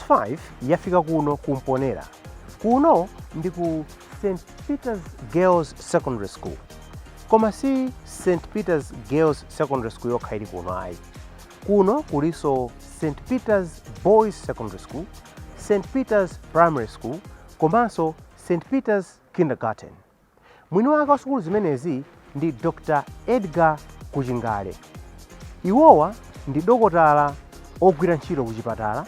Cruise 5 yafika kuno ku Mponela. Kuno ndi ku St Peters Girls Secondary School. Koma si St Peters Girls Secondary School yokha ili kuno ayi. Kuno kulinso St Peters Boys Secondary School, St Peters Primary School komanso St Peters Kindergarten. Mwini wake wa sukulu zimenezi ndi Dr Edgar Kuchingale. Iwowa ndi dokotala ogwira ntchito ku chipatala,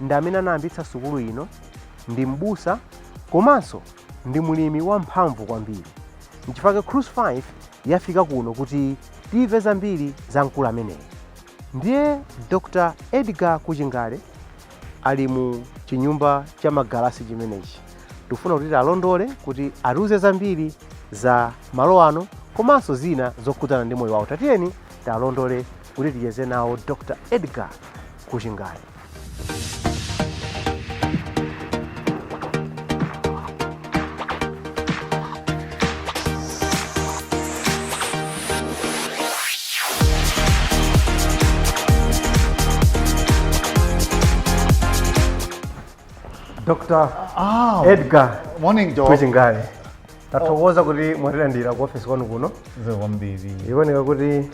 ndi amene anayambitsa sukulu ino, ndi m'busa komanso ndi mlimi wamphamvu kwambiri. Nchifukwa Cruise 5 yafika kuno kuti timve zambiri za mkulu ameneyi. Ndiye Dr Edgar Kuchingale ali mu chinyumba cha magalasi chimenechi. Tikufuna kuti alondole kuti atiuze zambiri za malo ano komanso zina zokhudzana ndi moyo wawo. Tatiyeni tialondole kuti ticheze nawo Dr Edgar Kuchingale. Dr. Ah, Edgar morning, Joe. Kuchingale, tathokoza kuti mwatilandira ku office kwanu kuno. Kwambiri. Ikuoneka kuti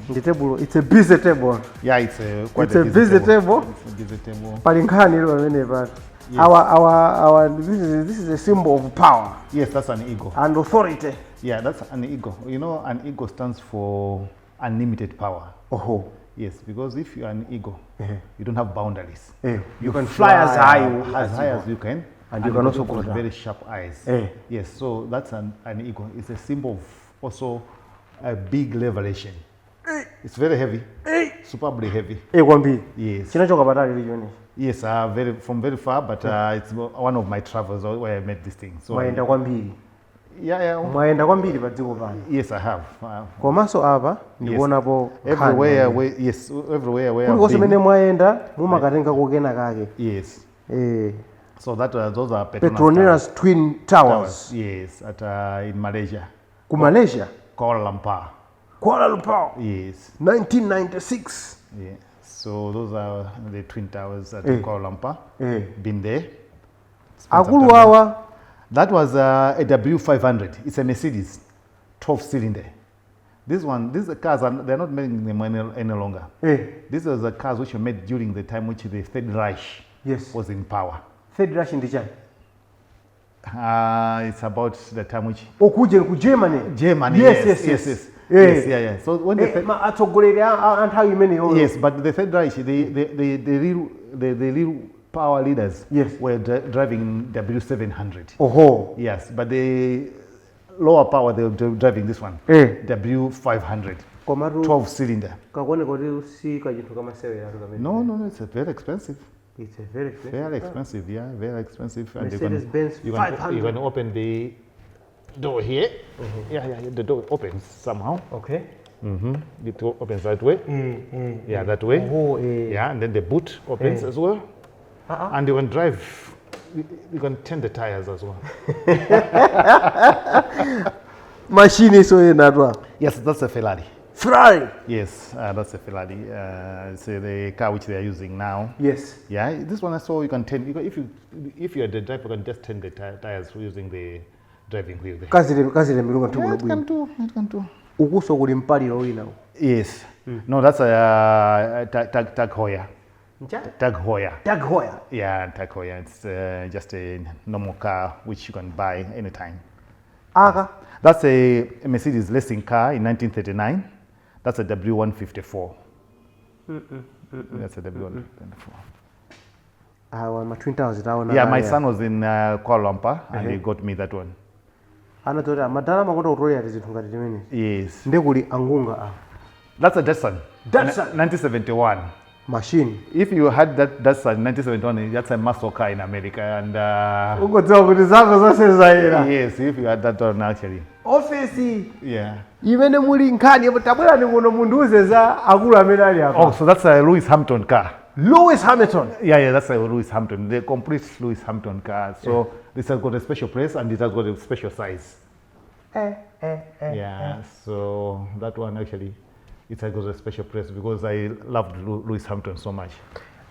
ndi table, it's a busy table. Yeah, it's a quite It's a busy table. It's a busy table. Pali nkhani ili pamene pano. Our this is a symbol of power Yes, that's an eagle. and authority. Yeah, that's an eagle. You know, an eagle stands for unlimited power. Oho. Yes, because if you are an eagle, you don't have boundaries. You can fly as high as high as you can, And you can also got go down. very sharp eyes. Yes, so that's an eagle. It's a symbol of also a big revelation. It's very heavy, superbly heavy. Kwambiri. Yes. Chinachoka patali lichonesi. Yes, very from very far, but it's one of my travels where I met this thing. So Mwayenda kwambiri. Yeah. Mwayenda kwambiri pa dziko pano. Yes, I have. Komanso apa ndikuonapo Everywhere, where, yes, everywhere where I've kulikonse been. mene mwayenda mumakatenga kokena kake. Yes. Eh. So that those are Petronas, Petronas Twin Towers. Towers. Yes, at in Malaysia, Ku Malaysia. Kuala Lumpur. Kuala Lumpur. Yes. 1996. Yeah. So those are the twin towers at Kuala Lumpur. Eh. Been there. Spent some Akulu time there. awa. That was a W500. It's a Mercedes 12 cylinder. This one, these cars are they're not making them any longer. Eh. These are the cars which were made during the time which the Third Reich was in power. Third Reich ndi chani? It's about the time which Okuje ku Germany. Germany. Yes, yes, yes, yes, yes. yes, Eh. yes, yeah. So when the Eh, atsogoleri a nthawi imeneyo. Yes, but the Third Reich, the real power leaders were driving W700. Oho. Yes, but the lower power they were driving this one, Eh. W500, Komatu 12 cylinder. Kakuoneka kuti si kachinthu kamasewera kamene. No, it's a very expensive. It's a very expensive Very car. Expensive, yeah, very expensive. And Mercedes-Benz 500. you can open the door here. Yeah, the door opens somehow. Okay. It opens that way. Yeah, that way. Oh, eh. Yeah, and then the boot opens Eh. as well. Ah, ah. And you can drive, you can turn the tires as well. Machine so enatu apa. Yes, that's a Ferrari. Ferrari. Yes, that's a Ferrari. It's the car which they are using now. Yes. Yeah, this one I saw you can turn. You can, if you are the driver, you can just turn the tires using the driving wheel there. Kazitembenuka nthuku. Yeah, it Bwino. Can do. It can do. Ukuso kuli mpaliro wina. Yes. No, that's a Tag Heuer. Ncha? Tag Heuer. Tag Heuer. Yeah, Tag Heuer. It's just a normal car which you can buy anytime. Aka. That's a Mercedes racing car in 1939. That's a W154. That's a W154. Awa ma Twin Towers taona. Yeah, my kale. Son was in Kuala Lumpur and he got me that one. Anadzoti amadala amakonda kutolera tizinthu ngati timene. Yes. Ndi kuli angunga apa. That's a Datsun. Datsun. 1971. Machine. If you had that Datsun in 1971, that's a muscle car in America. And Ungodziwa kuti zako zonse zayera. Yes, if you had that one actually. Ofesi Yeah. imene muli nkhani yapo, tabwerani kuno mundiuze za akulu amene ali apa. Oh, so that's a Lewis Hamilton car. Lewis Hamilton. Yeah, that's a Lewis Hamilton, the complete Lewis Hamilton car. So this has got a special place and it has got a special size. Eh. Yeah, so that one actually, it has got a special place because I loved Lewis Hamilton so much.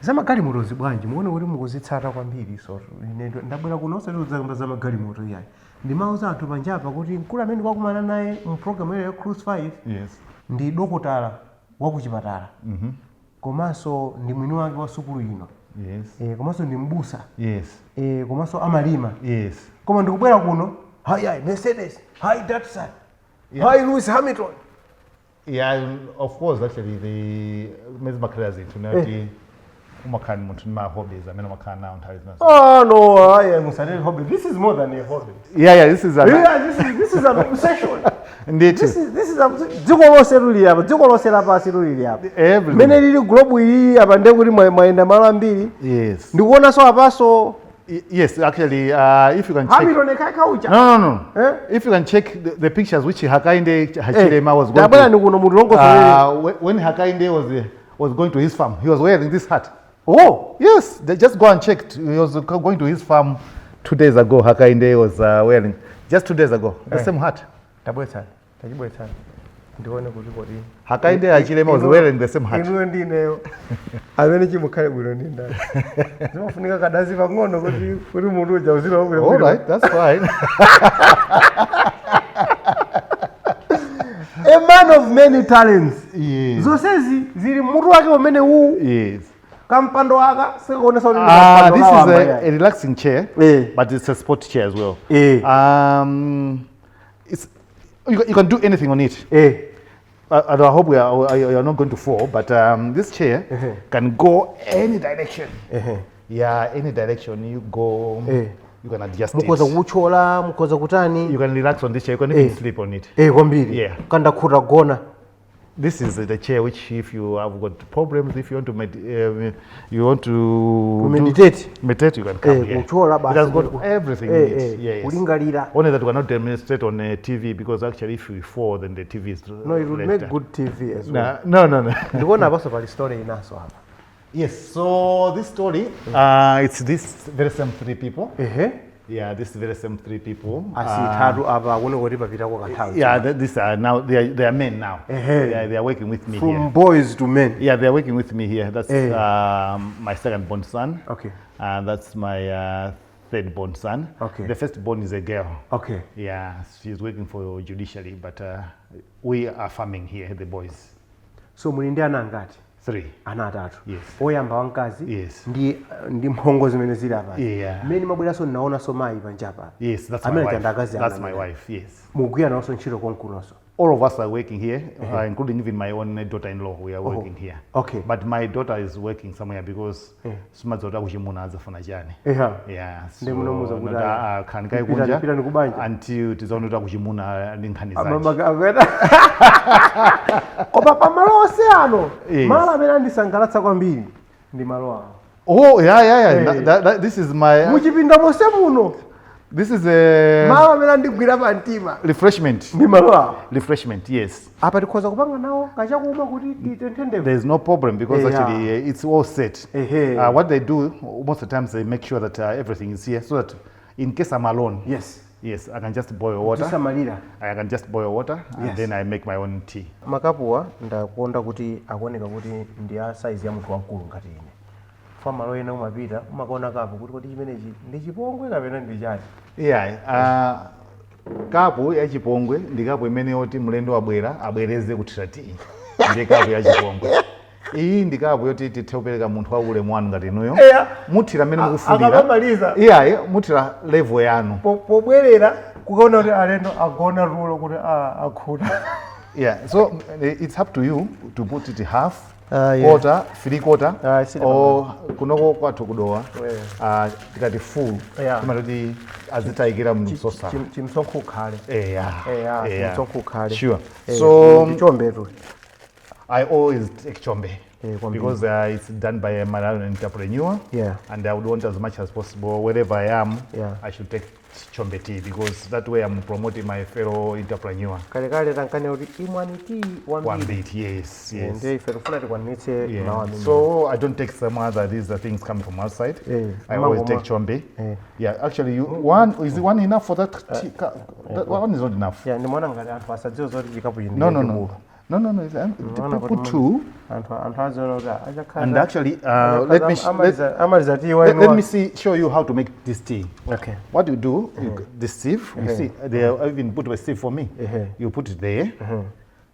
Zamagalimotozi bwanji? Muone kuti mukuzitsata kwambiri. So ine ndabwera kuno osati kudzakamba zamagalimoto iyayi. Ndimauza anthu panjapa kuti mkulu amene ndikukumana naye mu program ya Cruise 5 Yes. ndi dokotala wa kuchipatala, komanso ndi mwini wake wa sukulu ino, komanso ndi mbusa, komanso amalima. Koma ndikubwera kuno, hayi hayi Mercedes, hayi Datsun, hayi Lewis Hamilton. Yeah, of course, actually the mezimakhala zinthu nati umakhala ni munthu ndi ma hobbies amene umakhala nawo nthawi zinazo. Oh no, hayi, musateri hobby. This is more than a hobby. Yeah, this is an Yeah, this is an obsession. Ndithu. This is a, dziko lonse lili apa, dziko lonse lapansi lili apa. Everything. Mmene lili globe iyi apa, ndiye kuti mwayenda malo ambiri. Ndikuonanso apaso. Yes, actually, if you can check. Hamilton ekhaekha. No, no, no. Eh? If you can check the pictures which Hakainde Hichilema was going Tabwera to. ndi kuno mutilongosolere. When Hakainde was going to his farm, he was wearing this hat. Oh. Yes, they just go and check. He was going to his farm 2 days ago. Hakainde was wearing, just 2 days ago, the same hat. Tabwetsani, tachibwetsani ndione kuti kodi Hakainde Hichilema was wearing the same hat. Inuyo ndi ineyo amene chimukhale bwino ndi ndani? Zimafunika kadazi pang'ono kuti munthu uja uzira. All right, that's fine. A man of many talents. Zonsezi zili mutu wake umene uwu. Kampando aka sikuonesa kuti ndi kampando This is kawamba a relaxing chair, but it's a sport chair as well. It's you can do anything on it. And I hope we are not going to fall, but this chair can go any direction. Yeah, any direction you go, you can adjust Mukhoza it. kuchola, mukhoza kutani. You can relax on this chair. You can even sleep on it. Kwambiri. Kandakhuta gona. This is the chair which, if you have got problems, if you want to you want to Meditate. Meditate, you can come here. Kuchola basi. It has got everything in it. Yeah, yes. Kulingalira. Only that we cannot demonstrate on TV because actually, if we fall, then the TV is No, it would left. make good TV as well. No. Ndikuona apaso pali story inaso apa. Yes. So this story, it's this very same three people. Yeah, this very same three people. Asitatu apa akuone kuti papitako kanthawi. Yeah, these are now they are men now. They are working with me From here. Boys to men. Yeah, they are working with me here. That's my second born son. And that's my third born son. The first born is a girl. Yeah, she's working for judiciary, but we are farming here, the boys. So muli ndi ana angati? Three. Ana atatu. Yes. Oyamba wamkazi. Yes. Ndi mphongo zimene zili apa. Yeah. Mmene mabweranso naonanso mayi panjapa. Yes, that's my Amene wife. chandakazi. That's my wife, yes. Mugwira nawonso ntchito konkunonso? All of us are working here, including even my own daughter-in-law. We are working here. But my daughter is working somewhere because sumadzota kuchimuna adzafuna chani. Yeah, so Ndi munomuza kuti not, khani kai kunja pitani kubanja. Until tizaona kuti akuchimuna ndi nkhani zake. Koma pamalo onse ano, malo amene andisangalatsa kwambiri ndi malo awo. Oh, yeah. This is my Muchipinda monse muno, this is a malo amene andigwira pa mtima refreshment. ndi malo awo. Refreshment, yes. Apa tikhoza kupanga nawo kachakumwa kuti titenthe. There's no problem because actually it's all set. What they do most of the times, they make sure that everything is here so that in case I'm alone, yes, I can just boil water. Tisamalira. I can just boil water and then I make my own tea. Makapuwa ndakuonda kuti akuoneka kuti ndi a size ya munthu wamkulu ngati ine. Fa malo ena umapita umakaona kapu kuti kodi chimenechi ndi chipongwe kapena ndi chani? Yeah, kapu ya chipongwe ndi kapu imene yoti mlendo wabwera abwereze kuthira tii, ndi kapu ya chipongwe. Iyi ndi kapu yoti tithe kupereka munthu wa ulemu wanu ngati inuyo. Muthira mmene mukufunira. Akamamaliza. Iyayi, muthira level yanu. Pobwerera kukaona kuti alendo agona tulo kuti akhuta. Yeah, so it's up to you to put it half, Yeah. quarter, three quarter, Sili. Or kunoko kwathu kudowa, tikati full, timatoti azitayikira msosa. Chimsonkho ukhale. Yeah. Eya, chimsonkho ukhale. Sure. So ndichombetu. I always take chombe Kwambiri. Because it's done by a Malawian entrepreneur. And I would want as much as possible, wherever I am, I should take chombe tea because that way I'm promoting my fellow entrepreneur. Kalekale tankane kuti imwani tii wambiri. One bit, yes. Ndiye ife tikufuna tikwanitse mawu amene. So I don't take some other, these are things coming from outside. I always Mangoma. take chombe. Yeah, actually, you one is it one enough for that tea? That one is not enough. Yeah, ndimaona ngati anthu asadziwe zoti chikapu chindi. No. No. Put two. Anthu aziona kuti achakhala. And actually, let me amaliza tea let me see, show you how to make this tea. Okay. What you do, the sieve, you see, they have even put a sieve for me. You put it there,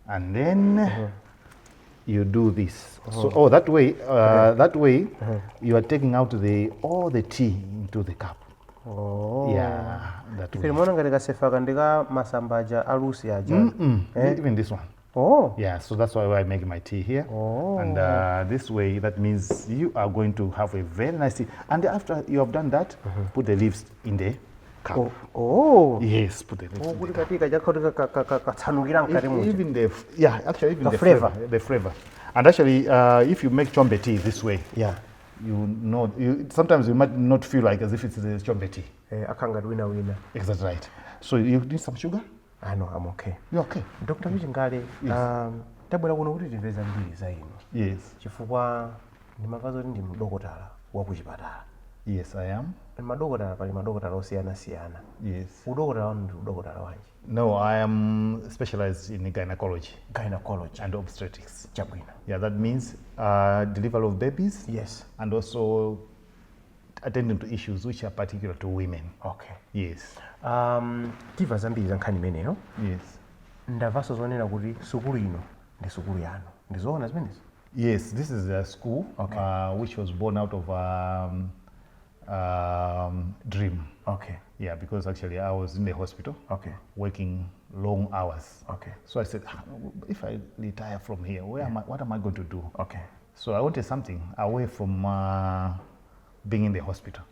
and then you do this. So, oh, that way, you are taking out the all the tea into the cup. Oh. Yeah, that Ife way. limaona ngati kasefaka ndika masamba aja alusi aja. Even this one. Oh. Yeah, so that's why I make my tea here. Oh. And this way, that means you are going to have a very nice tea. And after you have done that, put the leaves in the cup. Oh. Yes, put the leaves Oh, in the kuti cup. katika chakha kuti katsanukira mkati muja. Even the, yeah, actually even The the flavor. flavor. The flavor. And actually, if you make chombe tea this way, you know, sometimes you might not feel like as if it's the chombe tea. Eh, akhanga wina wina. Exactly right. So you need some sugar? Ah, no, I'm okay. You're okay. Dr. Kuchingale, tabwera kuno kuti timve zambiri za inu. Yes. Chifukwa ndimamva zoti ndi mdokotala wa kuchipatala. Yes, I am. Madokotala, pali madokotala osiyanasiyana. Yes. Udokotala wanu ndi udokotala wanji? No, I am specialized in gynecology Gynecology. And obstetrics. Chabwino. Yeah, that means delivery of babies and also attending to issues which are particular to women. Okay. Yes. Timva zambiri za nkhani imeneyo. Yes. Ndamvanso zonena kuti sukulu ino ndi sukulu yanu. Ndizoona zimenezi? Yes, this is a school which was born out of dream. Yeah, because actually I was in the hospital working long hours. So I said, "Ah, if I retire from here, where am I, what am I going to do?" So I wanted something away from being in the hospital.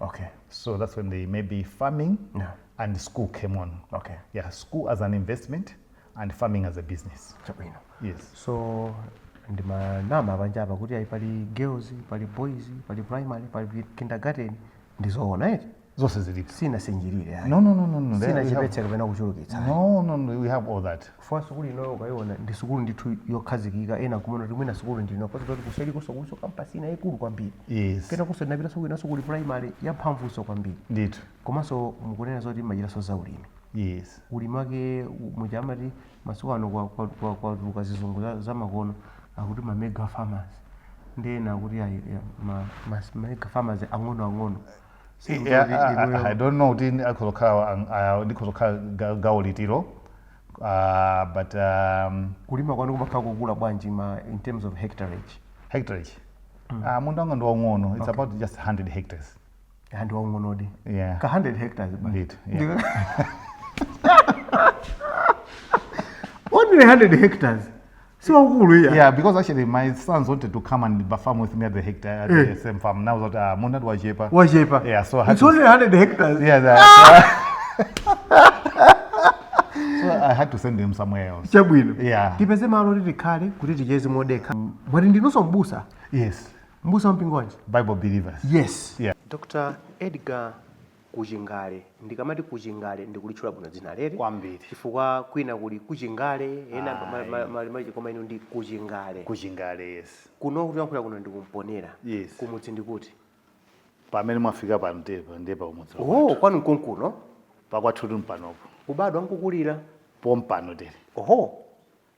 So that's when the maybe farming and school came on. Yeah, school as an investment and farming as a business. Chabwino. Yes. So ndimanama panjapa kuti ayi, pali girls, pali boys, pali primary, pali kindergarten. Ndizoona eti? Zonse zilipo. Sinasinjirire ayi? No. Sinachepetse kapena kuchulukitsa? No, we have all that. Fuwa sukulu inoyo ukayiona ndi sukulu ndithu yokhazikika. Ena kumona kuti mwina sukulu ndino poti kuseri kuso campus ina ikulu kwambiri. Kena kuso ndinapita sukulu ina, sukulu primary yamphamvunso kwambiri. Ndithu. Komanso mukunena zoti machitaso za ulimi. Yes. Ulimi wake muchamati masiku ano kwatuluka zizungu za makono akuti ma mega farmers, ndena akuti ayi, ya, ma mega farmers ang'ono ang'ono. Yeah, I don't know kuti akhozokhala ndikhozokhala gawo litiro, but Kulima kwanu kumakhala kukula bwanji ma in terms of hectarage? Hectarage, munda wanga ndi waung'ono. It's about just 100 hectares. Ndi waung'onodi. Yeah. Ka 100 hectares basi. Ndithu, yeah. Only 100 hectares, si waukulu iya. Yeah, because actually my sons wanted to come and farm with me at the hectare, at the same farm. Now that munda wachepa. Wachepa. Yeah, so I had It's to, only 100 hectares. Yeah, so I had to send them somewhere else. Chabwino. Yeah. Tipeze malo kuti tikhale kuti ticheze modekha. Mwati ndinunso mbusa? Yes. Mbusa wa mpingo wanji? Bible believers. Yes. Yeah. Dr. Edgar Kuchingale. Ndikamati Kuchingale ndikulitchula bwino dzina leri? Kwambiri. Chifukwa kwina kuli Kuchingale, ena koma inu ndi Kuchingale. Kuchingale, yes. Kuno kuyankhula kuno ndikumponera? Yes. Kumudzi ndikuti? Pamene mwafika pano ndiye ndiye pakumudzi. Oh, kwanu nkonkuno? Pakwathutu mpanopo. Ubadwa nkukulira? Pompano tere. Oho.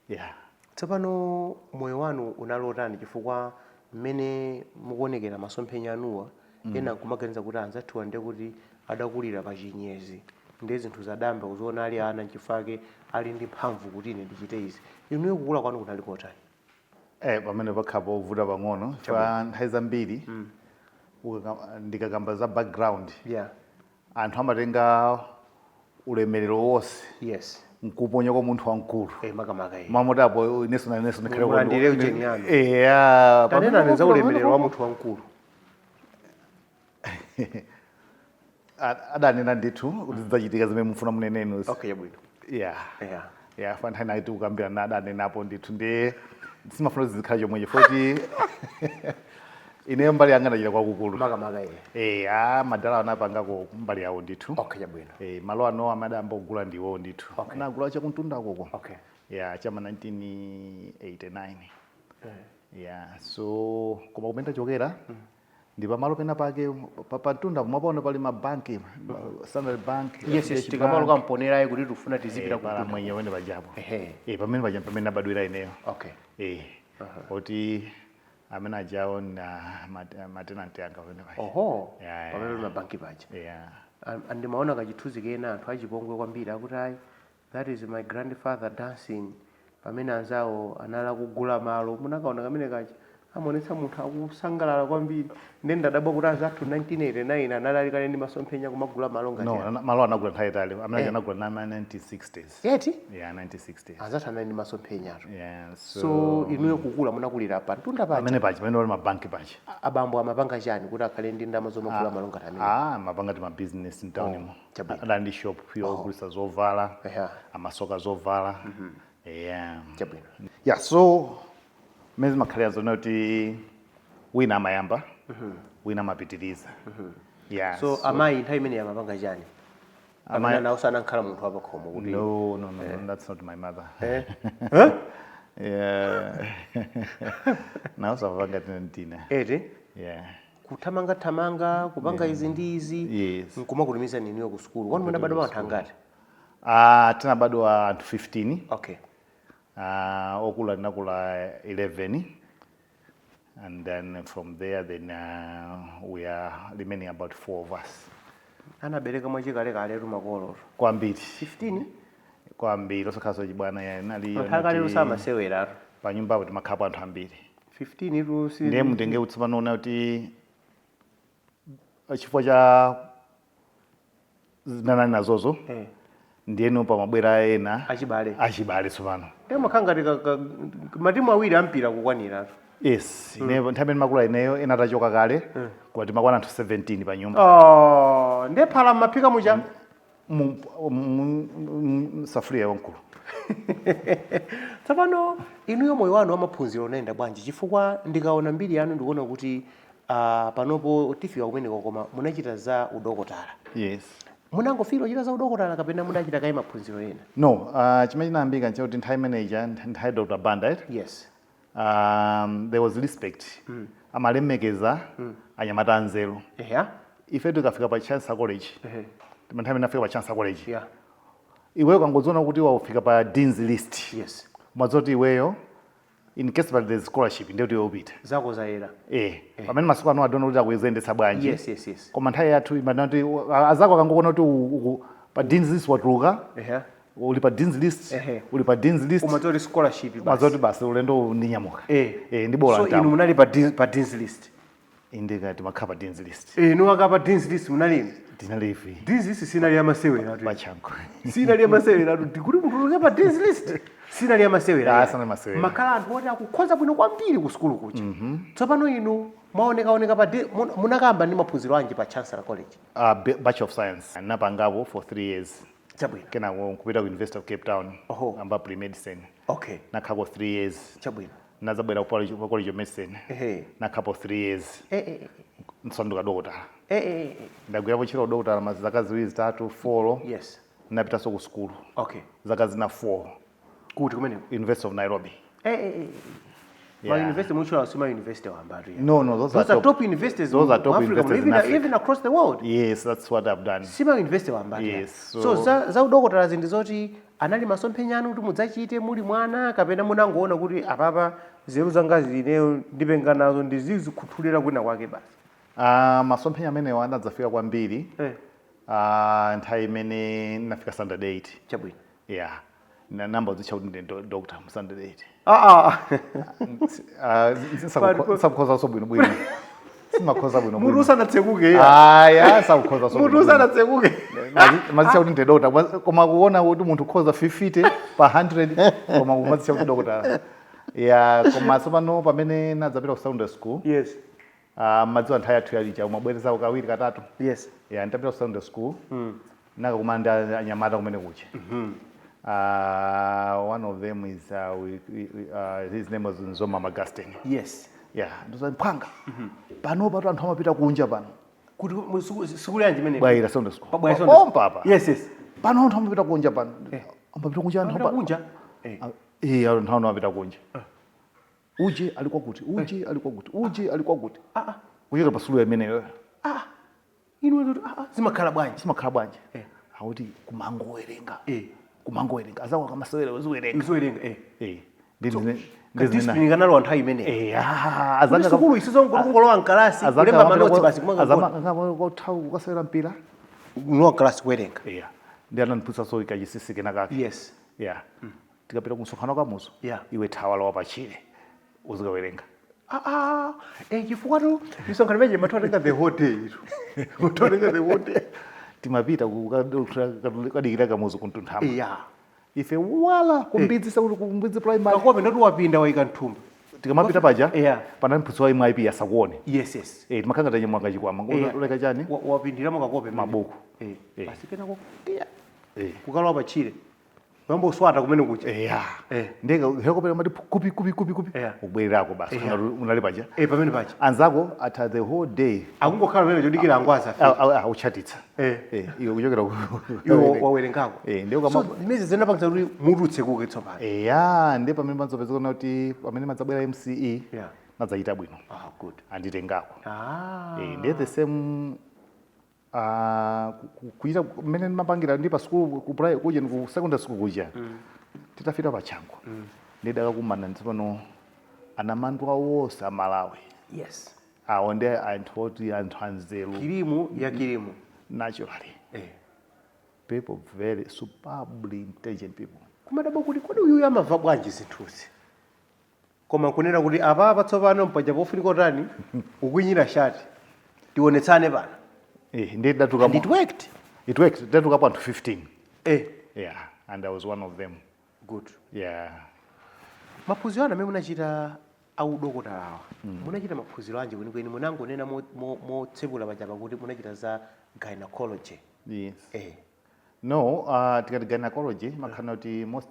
Yeah. Tsopano moyo wanu unalotani? Chifukwa mmene mukuonekera masomphenya anuwa, ena nkumaganiza kuti anzathuwa ndiye kuti adakulira pa chinyezi, ndiye zinthu zadamba kuziona ali ana, nchifake ali ndi mphamvu kuti ine ndichite izi. Inuyo kukula kwanu kunali kotani? Eh, pamene pakhapo povuta pang'ono fa nthawi zambiri ndikakamba za background, anthu amatenga ulemerero wonse nkuponya kwa munthu wamkulu. Eh, makamaka iye. Mamotapo inenso na inenso ndikhale Mulandire ujeni yanu. Eya. Tanenani za ulemerero wa munthu wamkulu. Adanena ndithu kuti zidzachitika zimene mufuna munenenu. Okay, yabwino. Yeah. Yeah, fa nthawi naiti kukambira na adanenapo ndithu, ndiye simafuna kuti zizikhala chomwecho foti ineyo mbali yanga ndachita kwakukulu. Makamaka iye. Eh, a madala anapangako mbali yawo ndithu. Okay, yabwino. Eh, malo ano amadamba kugula ndiwo ndithu. Anagula chakuntunda koko. Yeah, chama 1989. Yeah, so koma kumene tachokera Ndi pamalo pena pake pamtunda mwapaona pali mabanki, Standard Bank, Yes, FDH tikamalo Bank. kamponerayi kuti tifuna tizipita Pala kumtunda. mwenye wene pajapo. Ehe. Pamene paja pamene nabadwira ineyo. Okay. Oti amene ajawo na matenanti anga pamene paja. Oho. Yeah. Pamene pali mabanki paja. Yeah. Andimaona kachithunzi kena, anthu achipongwe kwambiri akuti, "Ayi, that is my grandfather dancing," pamene anzawo anali akugula malo. Munakaona kamene kacha, amaonetsa munthu akusangalala kwambiri. Ndiye ndadabwa kuti anzathu 1989 anali ali kale ndi masomphenya kumagula malo ngati No, malo anagula nthawi itali. Amene aja anagula na 1960s. Eti? Yeah, 1960s. Anzathu anali ndi masomphenyatu. Yeah, so, So inuyo kukula munakulira pa mtunda paja? Pamene paja, pamene pali mabanki paja. Abambo amapanga chani kuti akhale ndi ndalama zomagula malo ngati amene? Ah, mapanga ti mabusiness mtown mo. Chabwino. Adali ndi shop yogulitsa zovala, amasoka zovala. Yeah. Chabwino. Yeah, so mmene zimakhalira zona kuti wina amayamba, wina amapitiriza. Yeah. So amayi nthawi imene amapanga chani? Amayi- Amene nawo sanankhala munthu wapakhomo kuti No, that's not my mother. Eh? Yeah. Nawo samapanga tina. Eti? Yeah. Kuthamangathamanga kupanga izi ndi izi, nkumakutumiza inuyo ku sukulu. Kwanu munabadwa anthu angati? Ah, tinabadwa anthu 15. Okay. Okula tinakula 11, and then from there then we are remaining about four of us. Anabereka mwachikalekaletu makolo. Kwambiri. 15. Kwambiri, osakhaso chibwana ya inali. Anthu akaletu samaseweratu. Pa nyumbapo timakhapo anthu ambiri. 15 itu si Ndiye mutenge kuti tsopano kuti chifukwa cha zinanali nazozo, ndiyeno pamabwera ena achibale. Achibale tsopano. Ndiye makhala ngati matimu awiri ampira kukwaniratu. Yes, ine nthawi imene makula ineyo ena atachoka kale, koma timakwana anthu 17 pa nyumba. Oh, ndiye phala mmaphika mucha? Safuria wamkulu. Tsopano inuyo moyo wanu wamaphunziro unayenda bwanji? Chifukwa ndikaona mbiri yanu ndikuona kuti panopo tifika kumeneko, koma munachita za udokotala. Yes. Munangofika kuchita za udokotala kapena munachita kayi maphunziro ena? No, chimene chinayambika nchakuti nthawi imeneyi, nthawi Dr. Banda, right? Yes. There was respect, amalemekeza anyamata anzeru. Ife tikafika pa Chancellor College, nthawi imene nafika pa Chancellor College, iweyo kangodziona kuti wafika pa dean's list, umadziwa kuti iweyo in case but there's scholarship, ndiye kuti iwe upita. Zako zayera. Pamene masiku ano adona kuti akuyezendetsa bwanji. Yes. Koma nthawi yathu imanena kuti azako akangokuona kuti pa dean's list watuluka, uli pa dean's list, uli pa dean's list, umadziwa kuti scholarship basi. Umadziwa kuti basi, ulendo ndinyamuka. Ndibola. So inu munali pa dean's list? Indikati makhala pa dean's list. Inu aka pa dean's list munalini? Tinalifi. Dean's list sinali yamasewera. Pachanko. Sinali yamasewera ndikuti mutuluke pa dean's list, sinali yamasewera. Ah, sinali masewera. Makhala anthu oti akukhoza bwino kwambiri ku sukulu kuja. Tsopano inu mwaonekaoneka pa munakamba ndi maphunziro anji pa Chancellor College? Bachelor of Science napangapo for 3 years. Chabwino. Kenako nkupita ku University of Cape Town. Amba pre-medicine. Nakhako 3 years. Chabwino. Nazabwera ku College of Medicine. Nakhapo 3 years. Nsanduka dokotala. Ndagwirapo ntchito dokotala ma zaka ziwiri, zitatu, 4. Napitanso ku sukulu zaka zina 4. Kuti kumeneko? University of Nairobi. Ma university muchula si ma university wambatu ya. No, those, Those are top universities Those are in top Africa, universities even, in Africa. even across the world. Yes, that's what I've done. Si ma university wambatu ya. Yes, so, so- za udokotala zindi zoti anali masomphenya anu kuti mudzachite muli mwana, kapena munangoona kuti apapa nzeru zanga zineyo ndipenga nazo ndizizikhuthulira kwina kwake basi? Masomphenya amenewa anadzafika kwambiri nthawi imene ndinafika standard 8. Chabwino. Yeah, namba udzitcha kuti ndi doctor mu standard 8. Ah, ah. Sakukhoza bwino bwino, simakhoza bwino. Mutu Bwino. usanatsekuke. Aya, sakukhoza. Mutu usanatsekuke. Mazitcha kuti ndi doctor, koma kuona kuti munthu ukhoza 50 pa 100, koma kumazitcha kuti doctor ya. Koma tsopano pamene nadzapita ku secondary school, madziwa nthawi yathu yalija umabwerezako kawiri, katatu. Ya, nditapita ku secondary school nakakumana ndi anyamata kumene kucha. One of them is his name was Nzoma Magastin. Yeah, ndizo mphanga pano patu anthu amapita kunja pano. Kuti sukulu yanji imene? Bwaira Secondary School. Pa Bwaira Secondary. Pompa apa. Yes. Pano anthu amapita kunja pano, amapita kunja anthu. Amapita kunja. Anthu amapita kunja, uje alikuwa kuti, uje alikuwa kuti, uje alikuwa kuti. Ah, ah. Kuchoka pa sukulu imeneyo. Ah, inu kuti, ah, ah, zimakhala bwanji? Zimakhala bwanji? Eh. Akuti kumangowerenga. Kumangowerenga, azako akamasewera uziwerenga. Uziwerenga, eh. Eh, Ka discipline kanalowa nthawi imeneyo. Eh, ah, Kuti azanga sukulu isizongolowa mkalasi, kulemba manotsi basi, kumangogona. Azanga kukasewera mpira. Kulowa mkalasi kuwerenga. Yeah, ndi anandiphunzitsa kachisisi kena kake. Yeah, tikapita kumsonkhano kamuzo, iwe thawa, lowa pachire, uzikawerenga. Ah, ah, eh, chifukwa tu misonkhano imeneyi imatha the whole day itu. Imatha the whole day. Timapita kadikira Kamuzu kuntunthama. Ife wala kumbidzi, sakuti kumbidzi primary. Kakope ndoti wapinda, wayika mthumba. Tikamapita paja, panali mphunzitsi wa MIP asakuone. Yes. Eh, timakhala ngati nyamwanga chikwama, uleka chani? Wapindiramo kakope mmene. Mabuku. Eh. Basi, kenako tiya. Kukalowa pachire. Kuyamba uswata kumene kucha. Yeah. Eh. Ndeka helikopta mati kupi kupi kupi kupi. Ubwererako basi. Unali paja. Eh, pamene paja. Anzako atha the whole day. Akungokhala pamene chodikira angwaza. Auchatitsa. Eh. Eh, iwe kuchokera ku Iwe wawerengako. Eh, ndiyo kama So zimene zinapangitsa kuti mutu utsekuke tsopano. Eya, ndiye pamene panzopezeka kuti pamene madzabwera MCE, nadzachita bwino. Ah, good. Anditengako. Ah. Eh, ndiye the same kuchita mmene ndimapangira ndi pa school ku kuja ku secondary school kuja. Titafika pa Chanco. Ndidakakumana tsopano anamandwa wonse a Malawi. Awo ndi anthu oti anthu anzeru. Kirimu ya kirimu. Naturally. People very superbly intelligent people. Kumadabwa kuti kodi uyuyu amamva bwanji zinthuzi, koma nkunena kuti apapa tsopano mpaja pofunika utani, ukwinyira shati, tionetsane pano. Eh, ndiye tidatuka. And it worked. It worked. Tidatukapo anthu 15. Eh. Yeah, and I was one of them. Good. Yeah. Maphunziro anu amene munachita audokotalawa, munachita maphunziro anji kwenikweni? Munangonena motsegula paja pakuti munachita za gynecology. Yes. Eh. No, tikati gynecology makhala kuti most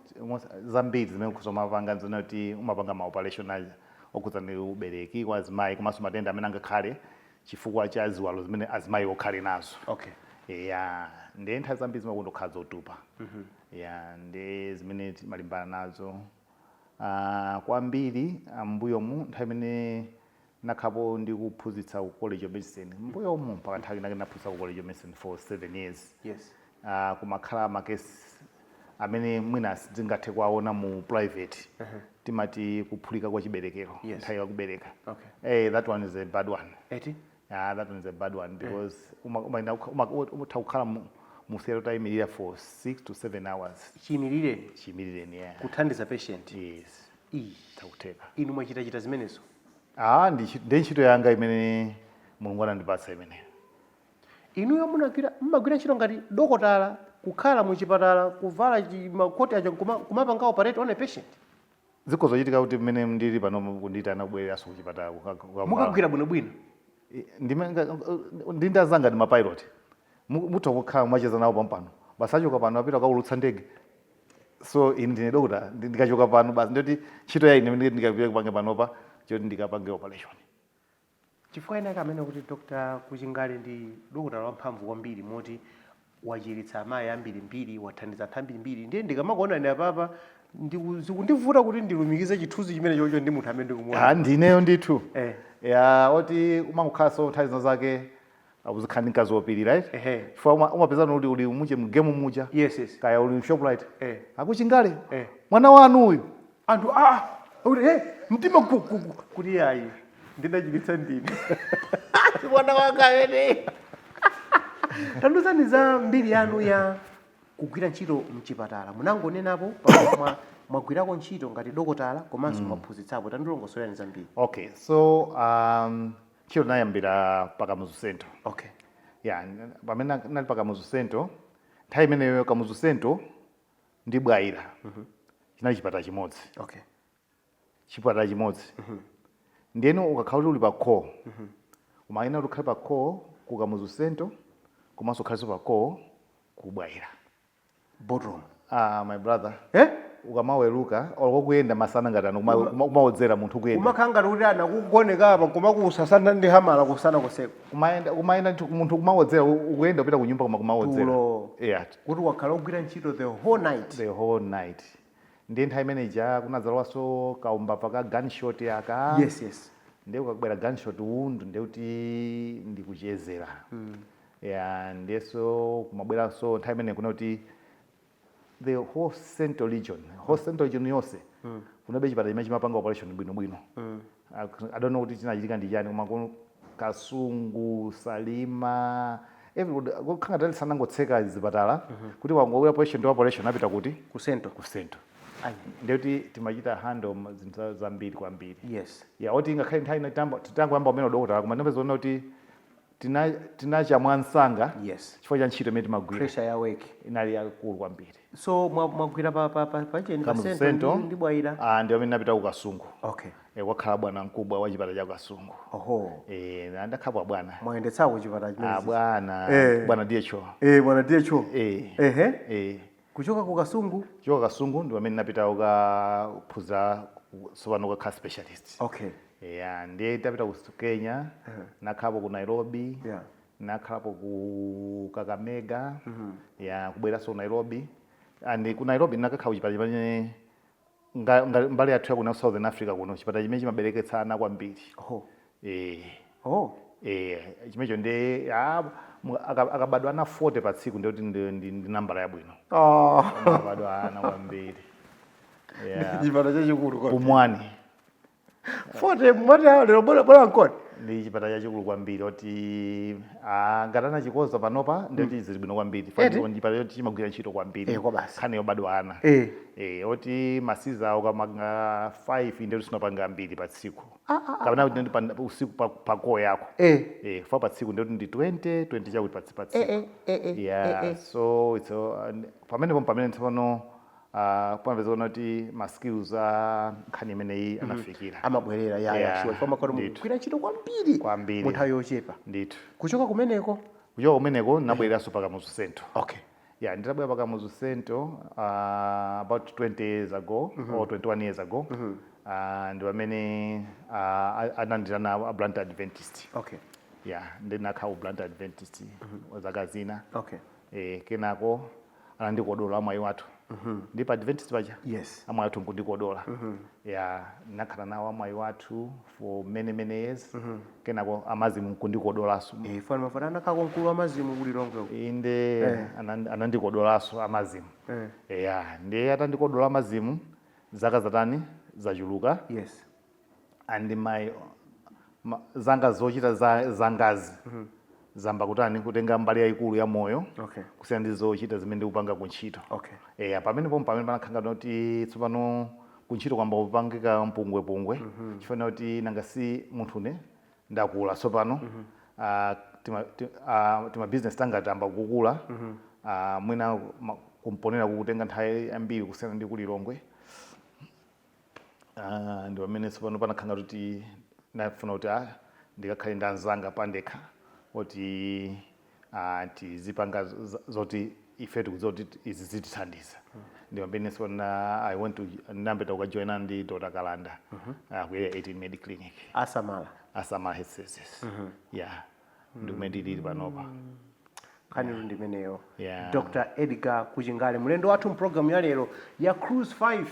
zambiri zimene kusomapanga nzona kuti umapanga ma operation aja okhuza ndi ubereki kwa azimayi, komanso matenda amene angakhale chifukwa cha ziwalo zimene azimayi okhale nazo. Ya, ndiye nthawi zambiri zimakundokhala zotupa. Ya, ndi zimene timalimbana nazo kwambiri mbuyomu. Nthawi imene nakhapo ndikuphunzitsa ku College of Medicine mbuyomu, mpaka nthawi inake naphunzitsa ku College of Medicine for 7 years. Kumakhala makesi amene mwina sitingathe kuwaona mu private, timati kuphulika kwa chiberekero nthawi yakubereka. Eh, that one is a bad one. Eti. Yeah, that one is a bad one because umatha kukhala mu theatre utayimirira for 6 to 7 hours. Chiyimirireni? Chiyimirireni, yeah. Kuthandiza patient? Yes. Iyi. Takuteka. Inu mwachitachita zimenezo? Ah, ndi ntchito yanga imene Mulungu anandipatsa imene. Inuyo munagwira, mmagwira ntchito ngati dokotala, kukhala muchipatala, kuvala makoti aja, kumapanga operate on a patient? Zikhozochitika kuti mmene ndili pano kundiyitana kubwereranso kuchipatala Mukagwira bwinobwino? Ndi ndazanga ndi mapilot. Mutha kukhala mwacheza nawo pampano, basi achoka pano apita kaulutsa ndege. So ine ndine dokota, ndikachoka pano basi ndoti ntchito ya ine ndikapita kupange panopa choti ndikapange operation. Chifukwa ena amene kuti Dr. Kuchingale ndi dokotala wamphamvu kwambiri, moti wachiritsa amayi ambirimbiri, wathandiza anthu ambirimbiri, ndiye ndikamakuona ine apapa zikundivuta kuti ndilumikize chithunzi chimene chocho ndi munthu amene ndikumuona. Ah, ndineyo ndithu. Eh. Ya, oti umangokhalanso nthawi zina zake uzikhala ndi mkazi wopirira, right? Ehe. Chifukwa umapezana kuti uli muche mgemu muja, yes. kaya uli mShoprite, Eh. "Akuchingale, Eh. mwana wanu uyu." Anthu ah, kuti hey, mtima gugugu kuti yayi, ndinachiritsa ndine, si mwana wanga amene. Tandiuzani za mbiri yanu ya kugwira ntchito mchipatala. Munangonenapo pakuti mwagwirako ntchito ngati dokotala komanso mwaphunzitsapo. Tandilongosolani zambiri. Okay, so ntchito nayambira pa Kamuzu Central. Okay. Ya, pamene nali pa Kamuzu Central, nthawi imeneyo Kamuzu Central ndi Bwaila chinali chipatala chimodzi. Okay. Chipatala chimodzi. Ndiyeno ukakhala kuti uli pa call, umayenera kuti ukhale pa call ku Kamuzu Central komanso ukhalenso pa call ku Bwaila. Boardroom. Ah, my brother, eh ukamaweruka olokuyenda masana ngati ano kumawodzera munthu kuyenda. Umakhala ngati kuti anakugoneka apa kumakusasana ndi hamala kusana kuseko. Kumayenda, kumayenda ndithu, munthu kumawodzera ukuyenda kupita ku nyumba, koma kumawodzera. Tulo. Yeah. Kuti wakhala ugwira ntchito the whole night. The whole night. Ndiye nthawi imeneja kunadzalowanso kaumbava ka gunshot aka. Yes. Ndiye kukabwera gunshot wound, ndiye kuti ndikuchezera. Yeah, ndiyeso kumabweranso nthawi imene kuna kuti the whole central region, whole central region yonse kunabe chipatala chimene chimapanga operation bwinobwino. I don't know kuti chinachitika ndi chani, koma ku Kasungu, Salima, everybody kukhanga tali sanangotseka zipatala kuti wangowera operation ndi operation apita kuti? Ku Central. Ku Central. Ayi. Ndiye kuti timachita handle zinthu zambiri kwambiri. Ya, oti ngakhale nthawi ina titangoyamba umene udokotala, koma ndinapeza kuti tinachamwa msanga chifukwa cha ntchito imene timagwira. Pressure ya work inali yakulu kwambiri. So mwagwira pa cheni pa Kamuzu Central Central. ndi Bwaila. Ah, ndi pamene napita ku Kasungu. Kwakhala bwana mkubwa wa chipatala cha Kasungu. Ndakhala bwana. Mwayendetsako chipatala Ah, chimene bwana. Bwana DHO. Bwana DHO. Eh. Ehe. Kuchoka ku Kasungu? Kuchoka Kasungu ndi pamene napita kukaphunzira tsopano kukhala specialist. Yeah, ndiye tapita ku Kenya, nakhalapo ku Nairobi, nakhalapo ku Kakamega, ya, kubweranso ku Nairobi. And ku Nairobi nakakhala kuchipatala chimene mbali yathu ya kuno Southern Africa kuno, chipatala chimene chimabereketsa ana kwambiri. Oh. Chimenecho ndi akabadwa ana 40 pa tsiku, ndiye kuti ndi nambala yabwino. Akabadwa ana kwambiri, yeah. Chipatala chachikulu kwambiri. Pumwani. 40 mwati lero bora bora nkoni. Ndi chipatala chachikulu kwambiri oti ngati anachikoza panopa ndiyoti zili bwino kwambiri. Eti? Ndi chipatala choti chimagwira ntchito kwambiri. Kwa basi. Nkhani yobadwa ana. Oti ma caesar ukamanga 5 ndiye sinapanga ambiri pa tsiku, kapena kuti ndi usiku pa call yako. Fa pa tsiku ndiye kuti ndi 20 20 chakuti pa tsiku. Yeah. So it's pamenepo pamene tsopano pamapeza kuona kuti ma skills a nkhani imeneyi anafikira. Amabwerera ya. Sure, chifukwa makoti mukugwira ntchito kwambiri Kwambiri. mu nthawi yochepa. Ndithu. Kuchoka kumeneko? Kuchoka kumeneko nabwereranso pa Kamuzu Central. Yeah, nditabwera pa Kamuzu Central about 20 years ago or 21 years ago, ndi pamene anandirana a Blantyre Adventist. Yeah, ndinakhala ku Blantyre Adventist zaka zina. Kenako anandikodola amayi wathu ndi pa Adventist paja. Amayi athu nkundikodola. Yeah, nakhala nawo amayi wathu for many many years. Kenako amazimu nkundikodolanso. Fana mafana anakhala mkulu wa mazimu ku Lilongwe uko. Inde. Anandikodolanso amazimu. Yeah, ndiye atandikodola amazimu, zaka zatani, zachuluka. And zanga zochita za zangazi zamba kutani, kutenga mbali yayikulu ya moyo kusiyana ndi zochita zimene ndikupanga kuntchito. Eya, pamenepo pamene panakhala kuti tsopano kuntchito kwamba kupangika mpungwepungwe, chifukwa kuti nanga si munthune ndakula tsopano. Tima business tanga tamba kukula. Mwina kumponera kukutenga nthawi yambiri kusiyana ndi kulilongwe. Ndi pamene tsopano panakhala kuti nafuna kuti ndikakhale ndi anzanga pandekha oti tizipanga zoti ife tikudziwa kuti izi zitithandiza. Ndi pamene tsopano I went to ndinapita kukajoina ndi Dr. Kalanda ku Area 18 Med Clinic. Asamala. Asamala Health Services, yeah, ndi kumene ndilili panopa. Nkhanitu ndimeneyo. Yeah. Dr. Edgar Kuchingale, mlendo wathu mpulogalamu ya lero ya Cruise 5.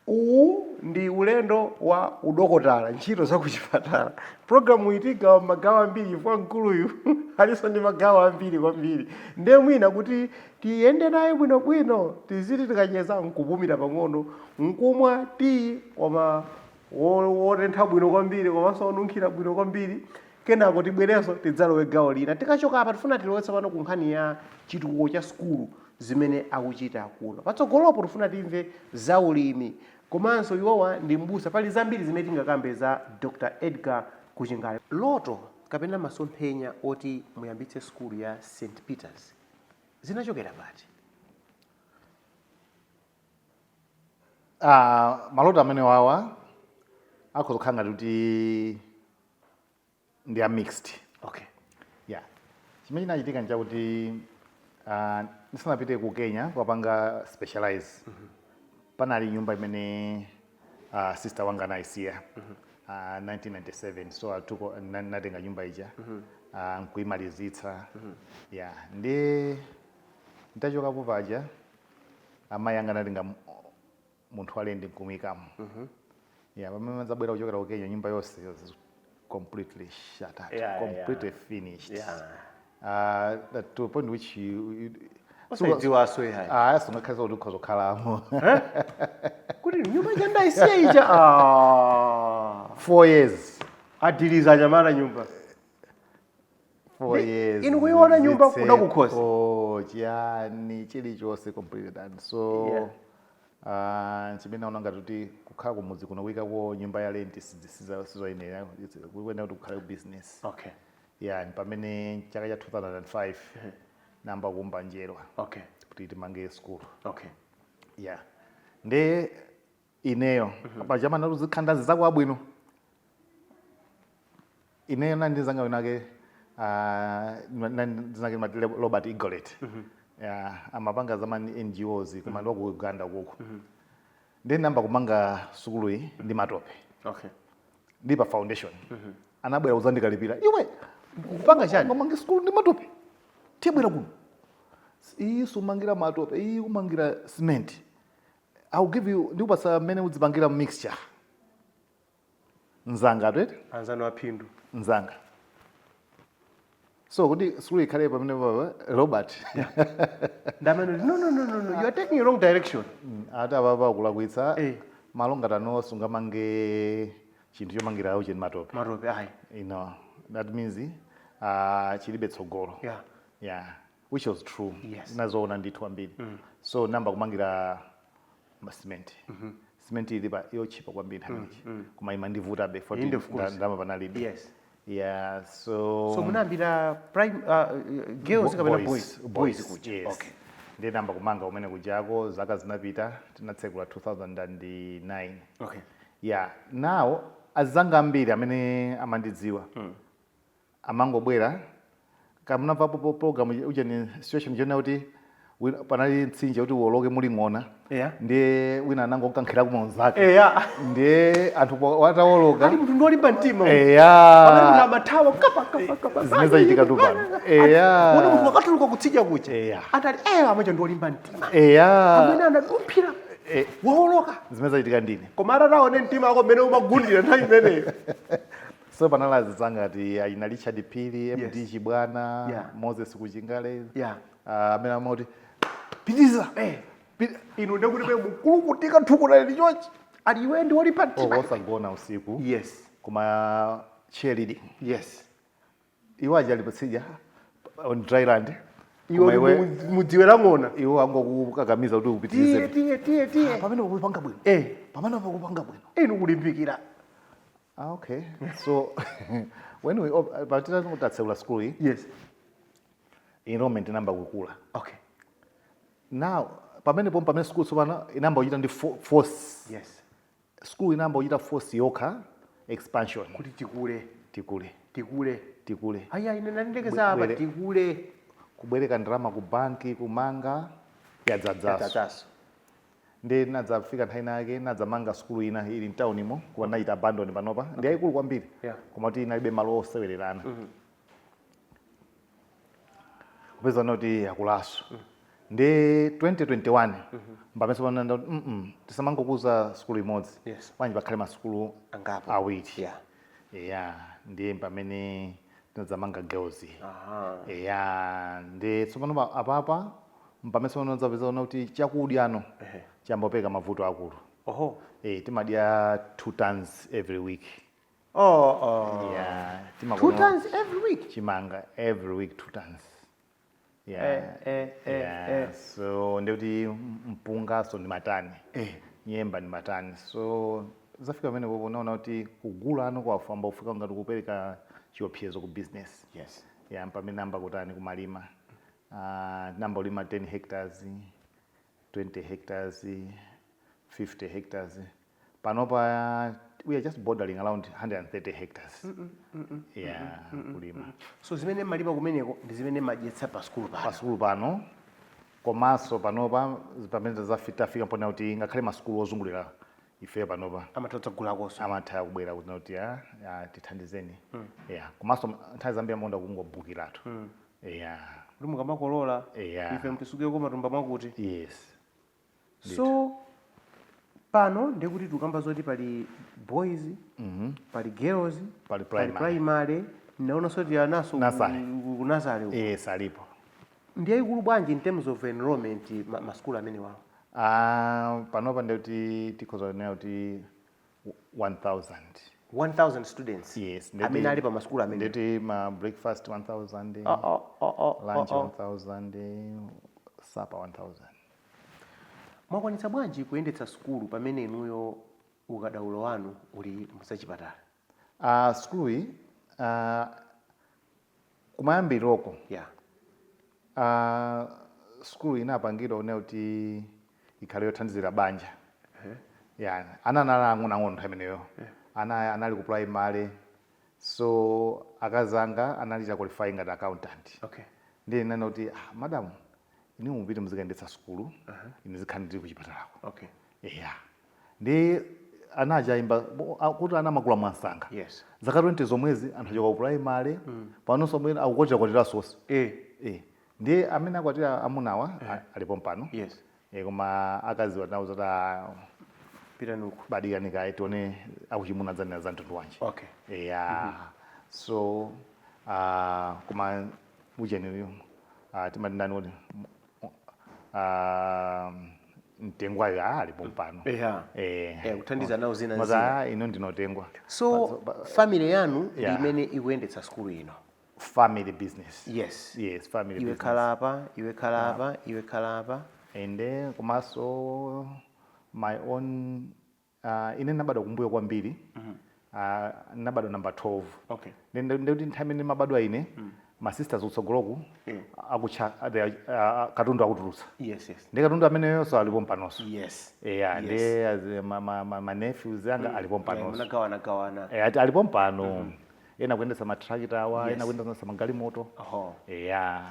Uwu ndi ulendo wa udokotala, ntchito za kuchipatala. Programu itigawa magawo ambiri chifukwa mkuluyu alinso ndi magawo ambiri kwambiri, ndiye mwina kuti tiyende naye bwinobwino tiziti tikacheza nkupumira pang'ono, nkumwa tiyi koma wotentha bwino kwambiri komanso onunkhira bwino kwambiri, kenako tibwerenso tidzalowe gawo lina. Tikachoka apa tifuna tilowetse pano ku nkhani ya chitukuko cha sukulu zimene akuchita kuno. Patsogolopo tifuna timve za ulimi, komanso iwowa ndi mbusa. Pali zambiri zimene tingakambe za Dr. Edgar Kuchingale. Loto kapena masomphenya oti muyambitse sukulu ya St Peters zinachokera pati? Maloto amene wawa akhoza kukhala ngati kuti ndi a mixed. Yeah, chimene chinachitika nchakuti ndisanapite ku Kenya kukapanga specialize, panali nyumba imene sister wanga anayisiya 1997. So atuko natenga nyumba ija nkuimalizitsa. Yeah, ndi ntachokapo paja amayi anga anatenga munthu walendi nkumuyikamo. Yeah, pamene zabwera kuchokera ku Kenya, nyumba yonse was completely shattered, completely finished. That to a point which you Osaidziwaso ihayi. Ah, sungakhale kuti ukhoza kukhalamo. Kuti nyumba ija ndaisiya ija. Ah. 4 years. Adiliza anyamala nyumba. 4 years. Inu kuiona nyumba kuda kukhosi. Zitseko, chiyani, chilichonse completely done. So chimene naona ngati kuti kukhala kumudzi kuno, kuyikako nyumba ya rent sizoyenera, kuyenera kuti kukhale ku business. Yeah, pamene chaka cha 2005 namba kumba njerwa kuti timange school. Yeah, nde ineyo pachamana kuzikhanda zako abwino, ineyo nandizanga winake, ndinake mati Robert Igolet. Yeah, amapanga zama NGOs koma ndi ku Uganda kuko. Ndi namba kumanga sukulu iyi ndi matope. Ndi pa foundation anabwera kuzandikalipira, "Iwe, Kupanga chani? Ngamange sukulu ndi matope? Tibwera kuno, iyi sumangira matope, iyi kumangira cement. I'll give you, ndikupatsa mmene udzipangira mixture." Mzanga atwete. Anzano aphindu. Mzanga. So kuti sukulu ikhale pamene papa, Robert Ndamene, "No, no, no, no, no, you are taking a wrong direction." Ati apapa ukulakwitsa. Malo ngati ano sungamange chinthu chomangira uche ndi matope. Matope ayi. That means chilibe tsogolo. Yeah, which was true. Nazoona ndithu kwambiri. So namba kumangira ma cement, cement ili pa yochipa kwambiri nthawi imeneyi, koma imandivutabe for Inde, of course. ndalama panalibe. Yeah, so So munayambira prime girls kapena boys? Boys kuja. Yes. Ndiye namba kumanga umene kujako, zaka zinapita, tinatsekula 2009. Yeah, now azanga ambiri amene amandidziwa amangobwera kamunamvapo program uja ni situation chona kuti panali mtsinje kuti uwoloke muli ng'ona. Ndiye wina anangokankhira kumonzake. Ndiye anthu watawoloka. Ali munthu ndiolimba mtima. Pamene munthu amathawa kapa kapa kapa. Zimene zachitika tu pano. Wona munthu akatuluka kutsidya kuja. Atati amacha ndiolimba mtima. Amene anadumphira. Waoloka. Zimene zachitika ndine. Koma atataone mtima wako mmene umagundira nthawi imeneyo. So panali azizanga ati ayina Richard Phiri, MD Chibwana, Moses Kuchingale, amene amati pitiriza. Inu ndekuti pe mukulukutika thukuta lili chonchi. Ali iwe ndi wolimba mtima. Osagona usiku. Koma cheerleading. Iwo aja ali patsidya on dry land. Iwe Koma uli mudziwe la ng'ona. Iwo angokukakamiza kuti upitirize. Tiye, tiye, tiye, tiye. Pamene ukupanga bwino. Pamene ukupanga bwino. Inu kulimbikira. Ah, okay. So when we patita kutatsekula school iyi, enrollment inamba kukula. Now pamene pomwe pamene school tsopano inamba kuchita ndi force. School inamba kuchita force yokha expansion. Kuti tikule. Tikule. Tikule. Tikule. Aya, ine nandilekeza apa, tikule. Kubwereka ndalama ku banki, kumanga, yadzadzaso. Yadzadzaso. Ndi nadzafika nthawi nake nadzamanga sukulu ina ili mtaunimo, kuwa nachita abandon panopa, ndi yayikulu kwambiri. Koma kuti inalibe malo osewererana. Kupeza noti akulaso. Ndi 2021 mpamene pano ndati tisamangokuza sukulu imodzi. Bwanji pakhale masukulu angapo. Awiri. Yeah, ndiye pamene tinadzamanga girls. Yeah, ndi tsopano apapa mpamene tsopano dzapeza kuti chakudya ano chambopeka mavuto akulu. Timadya 2 tons every week. Oh. Yeah, Two timakono tons every week. Chimanga every week, 2 tons. Yeah. Eh, Yeah. eh. So ndikuti mpungaso ndi matani. Nyemba ndi matani. So zafika pamene popo unaona kuti kugula ano kwafamba kufika ngati kupereka chiopsezo ku business. Yeah, pamene namba kutani kumalima. Namba ulima 10 hectares, 20 hectares, 50 hectares. Panopa we are just bordering around 130 hectares. Yeah, kulima. So zimene malima kumeneko ndi zimene madyetsa pa sukulu pano. Pa sukulu pano, komanso panopa pamene tafika mpona kuti ngakhale masukulu ozungulira ifeyo panopa amatha kudzagulakonso. Amatha kubwera kuti kuti ah, tithandizeni. Yeah, komanso nthawi zambiri amakonda kungobukiratu. Yeah. Kuti mukamakolola, ife mtisukeko matumba mwakuti. Yes. So Pano ndikuti tikamba zoti pali boys, pali girls, pali pali primary. Primary, naonanso ti anaso Nursery. Ku nursery uko. Yes, alipo. Ndi yayikulu bwanji in terms of enrollment, masukulu amene wawo? Panopa ndikuti tikhoza kunena kuti 1000. 1000 students? Yes. Amene ali pa masukulu amene? Nditi ma breakfast 1000, Oh, lunch oh. 1000, supper 1000. Mwakwanitsa bwanji kuyendetsa sukulu pamene inuyo ukadaulo wanu uli mzachipatala? Sukuluyi, kumayambiroko, sukulu inapangidwa kunena kuti ikhale yothandizira banja. Yeah, ana anali ang'onoang'ono nthawi imeneyo, ana anali ku primary, so akazanga anali cha qualifying ngati accountant. Ndiye ndinanena kuti, "Ah, madam, inu mupite muzikayendetsa sukulu, ine zikhale ndili kuchipatalako." Yeah, ndi ana aja ayimba kuti ana amakula mwansanga. Zaka 20 zomwezi anthu achoka ku primary, panonso amene akukwatira kwatiraso. Eh, ndiye amene akwatira amunawa alipo mpano. Eh, koma akazi watinawo zoti, "Ah, pitani uku." Badikani kaye tione akuchimuna dzanena za mtundu wanji. Yeah, so koma ujeni uyu, timati ndani kuti, mtengwayo alipo mpano. Eh. Eh, kuthandiza nawo zina. Maza Zina. Ino ndinotengwa. So family yanu ndi imene ikuyendetsa sukulu ino? Family business. Yes. Yes, family Iwe business. khala apa, iwe khala apa, iwe khala apa. Ende komanso my own, ine nabadwa kumbuyo kwambiri, nabadwa number 12. Ndikuti nthawi imene mabadwa ine, ma sisters kutsogoloku akutcha katundu akutulutsa. Yes. Ndi katundu ameneyonso alipo mpanonso. Yeah. Yes. Ndi ma nephews anga alipo mpanonso. Munagawana gawana. Eh, ati alipo mpano, ena kuyendetsa matrakita awa, ena kuyendetsa magalimoto. Yeah.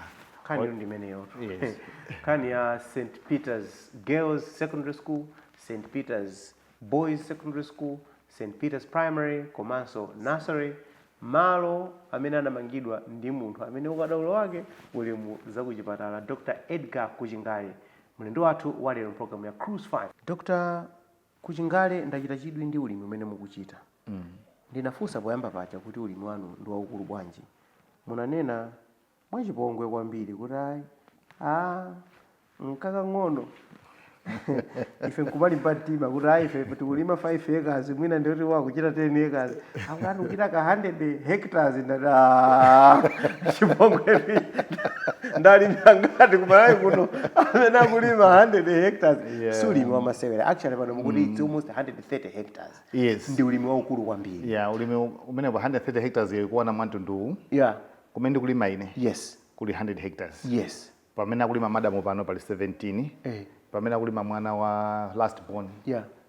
Nkhani ndi imeneyo. Yes. Nkhani ya St Peters Girls Secondary School, St Peters Boys Secondary School, St Peters Primary komanso Nursery, malo amene anamangidwa ndi munthu amene ukadaulo wake uli mu zakuchipatala, Dr Edgar Kuchingale, mlendo wathu wa lero mpulogalamu ya Cruise 5. Dr Kuchingale, ndachita chidwi ndi ulimi umene mukuchita. Ndinafunsa poyamba paja kuti ulimi wanu ndi waukulu bwanji. Munanena mwachipongwe kwambiri kuti ayi, a nkakang'ono. Ife nkumalimba mtima kuti ayi, ife tikulima 5 acres, mwina ndiyoti wakuchita 10 acres, akati kuchita ka 100 hectares. Ndati, "Ah, chipongwe, ndalima ngati kumalawi kuno amene akulima 100 hectares?" Si ulimi wamasewera. Actually pano mukuti it's almost 130 hectares. Yes. Ndi ulimi waukulu kwambiri. Yeah, ulimi umene wa 130 hectares ikuona mwamtunduwu. Kumene ndikulima ine kuli 100 hectares. Pamene akulima madamu pano pali 17. Pamene akulima mwana wa last born,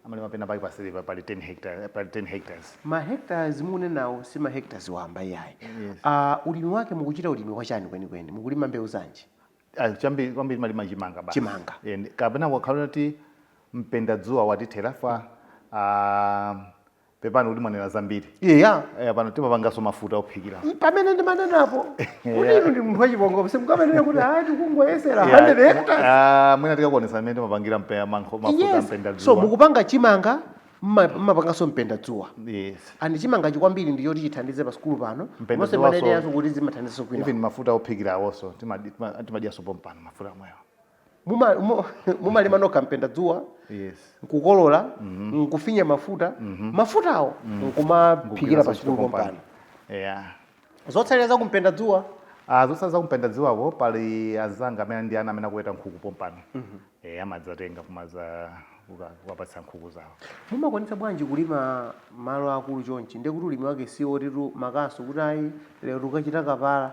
amalima pena pali pasilipa, pali 10 hectares, pali 10 hectares. Ma hectares munenawo si ma hectares wamba iyayi. Yes. Ulimi wake mukuchita ulimi wachani kwenikweni? Mukulima mbewu zanji? Ah, chambi kwambiri malima chimanga basi. Chimanga. Eh, kapena wakhala kuti mpenda dzuwa watithera fa, pepani kuti mwanena zambiri. Eh, pano timapanganso mafuta ophikira. Pamene ndimanenapo kuti inu ndi munthu wachipongwe, simukamenena kuti hayi, tikungoyesera 100 hectares. Ah, mwina tikakuonesa mmene timapangira mafuta mpenda So dzuwa. mukupanga chimanga, mmapanganso mpenda dzuwa? Yes. And chimanga kwambiri ndiyoti chithandize pa sukulu pano? Mpenda komanso dzuwaso- maneneranso kuti zimathandiza kwina. Even mafuta ophikira awonso timadyaso pompano mafuta amweyo. Mumalima nokha mpenda dzuwa? Yes. Nkukolola, nkufinya mafuta, mafutawo nkumaphikira pa sukulu pompano? Yeah. Zotsalira za kumpenda dzuwa? Ah, zotsala za kumpenda dzuwawo pali azanga amene ndi ana amene akuweta nkhuku pompano. Eh, amadzatenga kumaza kukapatsa nkhuku zawo. Mumakwanitsa bwanji kulima malo akulu chonchi? Ndiye kuti ulimi wake si otitu makasu kuti ayi, lero tukachita kapala.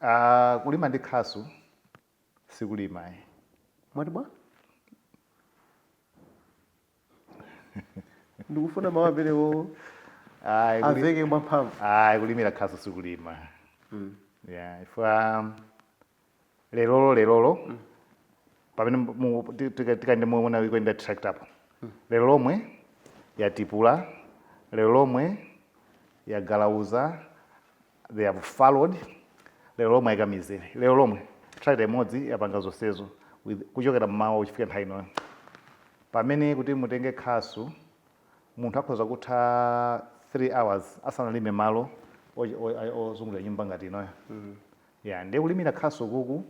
Ah, kulima ndi khasu sikulima, eh. Mwati bwa? Ndikufuna mawu amenewo Ayi, aveke mwamphamvu. Ayi, kulimira khasu sikulima. Yeah, if lerolo lerolo pamene tikaende muona ikuenda tractor apo, lero lomwe yatipula, lero lomwe yagalauza, they have followed, lero lomwe ayikamizere, lero lomwe tractor imodzi yapanga zonsezo kuchokera mmawa kuchifika nthawi inoyo. Pamene kuti mutenge khasu, munthu akhoza kutha 3 hours asanalime malo ozungulira nyumba ngati inoyo. Yeah, ndiye kulimira khasu kuku,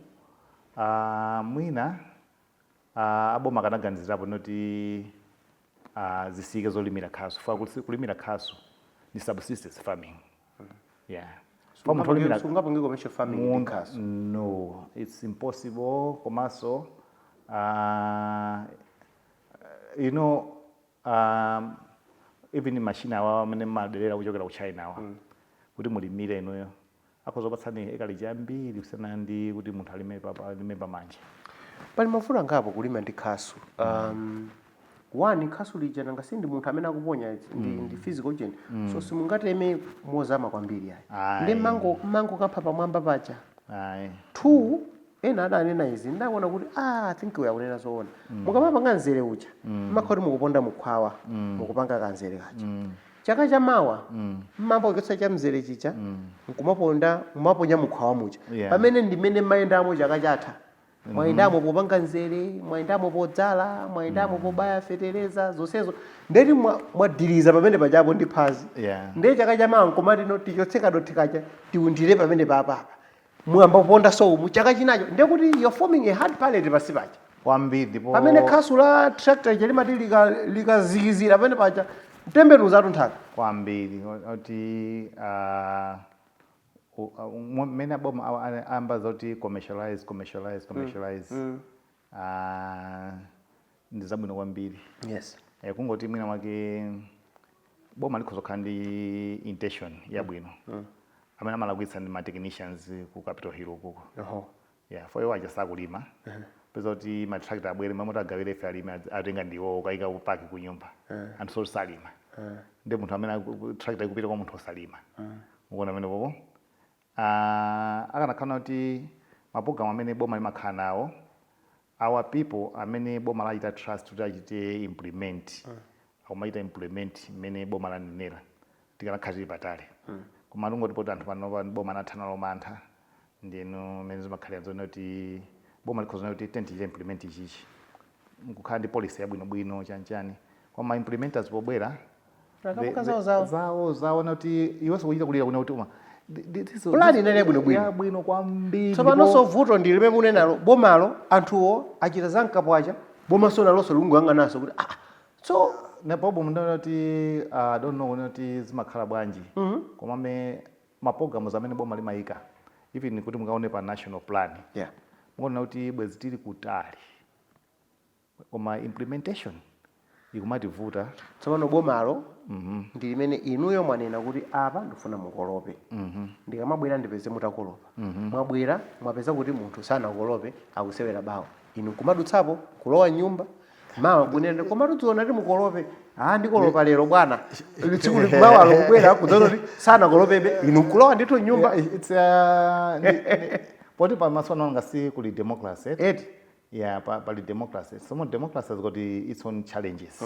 mwina aboma akanaganizirapo noti zisike zolimira khasu fa kulimira khasu ni subsistence farming. Yeah, fa munthu olimira Sungapange commercial farming ndi khasu. No, it's impossible. Komanso even machine awa amene madelera kuchokera ku China awa, kuti mulimire inuyo, akhoza kupatsani acreage ambiri kusiyana ndi kuti munthu alime pamanja. Pali mavuto angapo kulima ndi khasu. One, khasu lija nanga si ndi munthu amene akuponya, ndi physical agent, so simungateme mozama kwambiri ayi. Ayi. Ndi mango kapha pamwamba paja. Ayi. Two, ena adanena izi, ndakuona kuti I think uyu akunena zoona. Mukamapanga mzere uja, mmakhala kuti mukuponda mukhwawa, mukupanga kanzere kaja. Chaka chamawa mmambo chotsa cha mzere chija, nkumaponda, mumaponya mukhwawa muja pamene ndimene mayendamo chaka chatha. Mwayendamo popanga nzere, mwayendamo podzala, mwayendamo pobaya fetereza, zonsezo ndeti mwadiriza pamene pajapo ndi phazi. Ndiye chaka chamawa nkomati, "No, tichotse kadothi kaja, tiundire pamene papapa." Muyamba kuponda so umu chaka chinacho, ndiye kuti you're forming a hard palate pasi paja. Kwambiri, ndipo Pamene khasu la tractor ija limati likazikizira pamene paja, mtembenuza nthaka. Kwambiri, oti mmene aboma ayamba zoti commercialize, commercialize, commercialize, ndi zabwino kwambiri. Kungoti mwina mwake boma likhoza kukhala ndi intention yabwino, amene amalakwitsa ndi ma technicians ku Capitol Hill kuko. Yeah, for iwo aja sakulima, peza kuti ma tractor abwere, mamoti agawire ife alime, atenga ndiwo ukayika kupaki ku nyumba. Anthu soti salima, ndi munthu amene tractor ikupita kwa munthu osalima. Ukuona amene popo akanakhala kuti mapulogalamu amene boma limakhala nawo, our people amene boma lachita trust kuti achite implement, akumachita implement mmene boma lanenera, tikanakhala tili patali. Koma tungoti poti anthu pano boma anatha nalo mantha, ndinu mmene zimakhalira zone kuti boma likhoza kuti tichite implement ichichi, nkukhala ndi policy yabwinobwino, chanchani, koma implementers pobwera Akamuka zawo zawo. Zawo zawo, kuti iwenso kuchita kulira kuna kuti uma Plan inali yabwinobwino. Yabwino kwambiri. Tsopano so vuto ndi limene munenalo, bomalo anthuwo achita zamkapwacha, bomaso nalonso likunguyang'ananso kuti so Ne problem ndona kuti I don't know kuti zimakhala bwanji, koma me ma programs amene boma limayika, even kuti mukaone pa national plan, mukaona kuti bwezi tili kutali, koma implementation ikumativuta. Tsopano bomalo ndi limene inuyo mwanena kuti apa ndifuna mukolope, ndikamabwera ndipeze mutakolopa. Mwabwera, mwapeza kuti munthu sanakolope, akusewera bawo. Inu nkumadutsapo kulowa nyumba, mawa kunena, "Koma tudziona ti mukolope." "Ah, ndikolopa lero bwana." Tsiku mawalo kubwera kudzaona kuti sanakolopebe, inu nkulowa ndithu nyumba. Yeah, it's poti pamaso ano ngasi kuli democracy, eh? Eti. Yeah, pali democracy. So democracy has got its own challenges.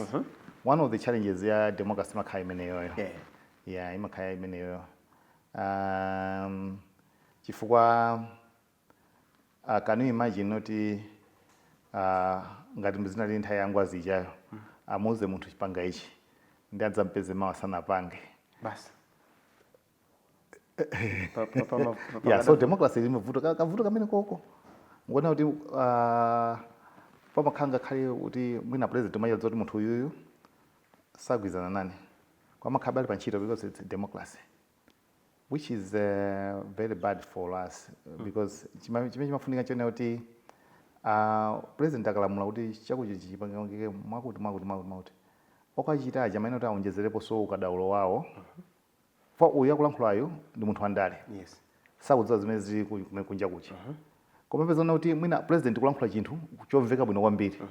One of the challenges ya democracy imakhala imeneyoyo. Yeah, imakhala imeneyoyo, chifukwa can you imagine kuti ngati zinali nthawi ya Ngwazi ijayo, amuuze munthu chipanga ichi, ndi adzampeze mawa sanapange? Basi. Yeah, so democracy ili mavuto, kavuto kamene koko mukuona kuti pamakhala ngakhale kuti mwina president umayiwa kuti munthu uyuyu sagwizana nane, kwamakhala ali pa ntchito, because it's democracy, which is very bad for us, because chimene chimafunika chone kuti president akalamula kuti chakuchi chipangike mwakuti mwakuti mwakuti mwakuti, okachita aja amene kuti aonjezerepo so ukadaulo wawo, fa uyu akulankhulayo ndi munthu wandale, sakudziwa zimene zili kumene kunja kuchi. Koma pezana kuti mwina president kulankhula chinthu chomveka bwino kwambiri,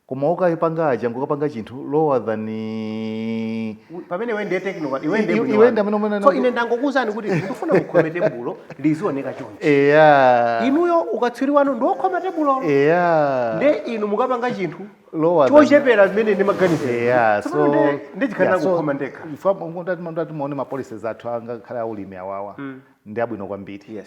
koma okapanga aja ngokapanga chinthu lower than Pamene iwe ndiye technical, iwe ndiye bwino iwe wanu. ndi amene umene So ine ndangokuwuzani kuti ndikufuna mukhome tebulo lizioneka chonchi. Inuyo ukatswiri wanu ndi wokhoma tebulo, nde inu mukapanga chinthu lower chochepera zimene ndimaganizira. So Ndichikhalira kukhoma ndekha. Ndati muone ma policies athu angakhale aulimi awawa ndi abwino kwambiri,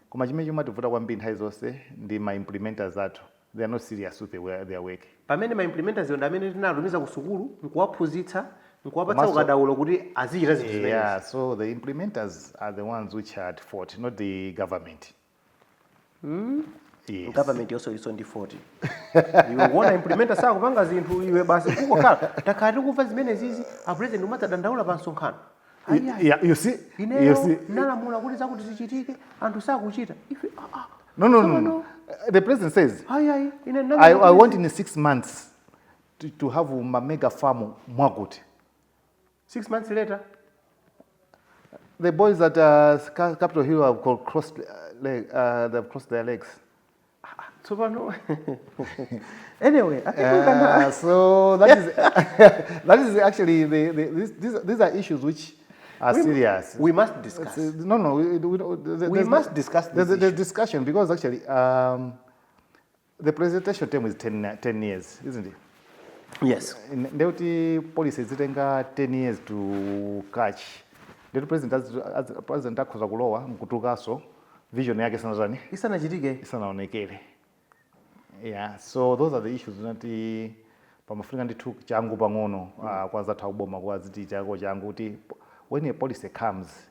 koma chimene chimativuta kwambiri nthawi zonse ndi ma implementers athu. They are not serious with their work. Pamene ma implementers ndi amene tinatumiza ku sukulu nkuwaphunzitsa, nkuwapatsa ukadaulo kuti azichita zinthu zimenezi. Yeah, so the implementers are the ones which are at fault, not the government. Yes. Government yonso iso ndi 40. Iwe kuona implementer sakupanga zinthu, iwe basi kungokhala. Takhala tikumva zimene zizi, a president umadzadandaula pa msonkhano. Yeah, you see, ineyo you see. Nalamula kuti zakuti zichitike, anthu sakuchita. Ife ah, ah. No. The president says, Ayi, ayi, ine I want in 6 months to have a mega farm mwakuti. 6 months later, The boys at Capitol Hill have crossed, leg, they've crossed their legs. Tsopano anyway, I think we can So that is actually these are issues which are serious. We must discuss. No, we don't- We must discuss there's, this there's discussion because actually the presidential term is 10 years, isn't it? Yes. Ndekuti policy zitenga 10 years to catch. Ndekuti president akhoza kulowa nkutulukanso vision yake sanatani? Isanachitike. Isanaonekere. Yeah, so those are the issues zinati pamafunika ndithu changu pang'ono kwa zathu akuboma kwaziti chako changu kuti when a policy comes,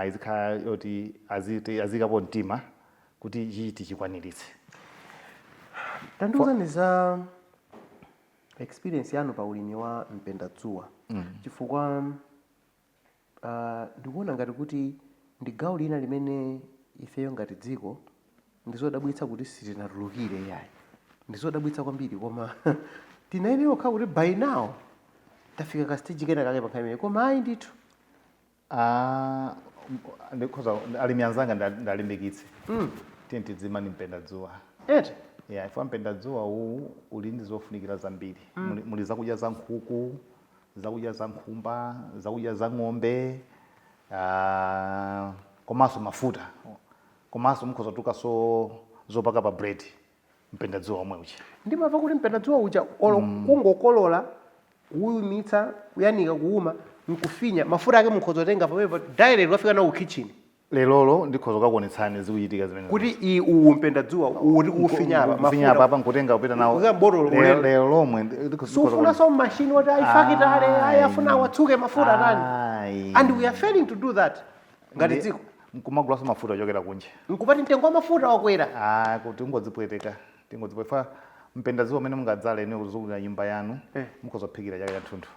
izikhala yoti azikapo mtima kuti chichi chikwaniritse. Tandiuzani za experience yanu pa ulimi wa mpendadzuwa, chifukwa ndikuona ngati kuti ndi gawo lina limene ifeyo ngati dziko ndizodabwitsa kuti sitinatulukire. Yayi, ndizodabwitsa kwambiri, koma tinayenera kukhala kuti by now tafika ka stage kena kake pankhani imene, koma ayi ndithu. Ah, ndikhoza alimi anzanga ndalimbikitse, tiye tidzimani mpendadzuwa. Ete. Yeah, ifo mpendadzuwa uwu uli ndi zofunikira zambiri. Muli zakudya za nkhuku, zakudya za nkhumba, zakudya za ng'ombe, komanso mafuta, komanso mukhoza kutulukanso zopaka pa bread, mpendadzuwa omwe uja. Ndimamva kuti mpendadzuwa uja olo kungokolola, kuwumitsa, kuyanika kuuma, nkufinya, mafuta ake mukhoza kutenga pamenepo direct kafika nawo ku kitchen. Lelolo ndikhoza kukakuonetsani zikuchitika zimene Kuti i uwu mpendadzuwa uwu tikuufinya apa, kufinya apa nkutenga kupita nawo. Kuika botolo, Lero ulendo. lero lomwe Sufunanso mashini oti ayi fakitale, ayi afuna awatsuke mafuta tani. Ayi. And we are failing to do that ngati dziko. Nkumagulaso mafuta ochokera kunja. Nkupati mtengo wa mafuta wakwera. Ah, kuti ungodzipweteka, tingodzipweteka. Mpendadzuwa umene mungadzale ine kuzungulira nyumba yanu, mukhoza kuphikira chaka chathunthu.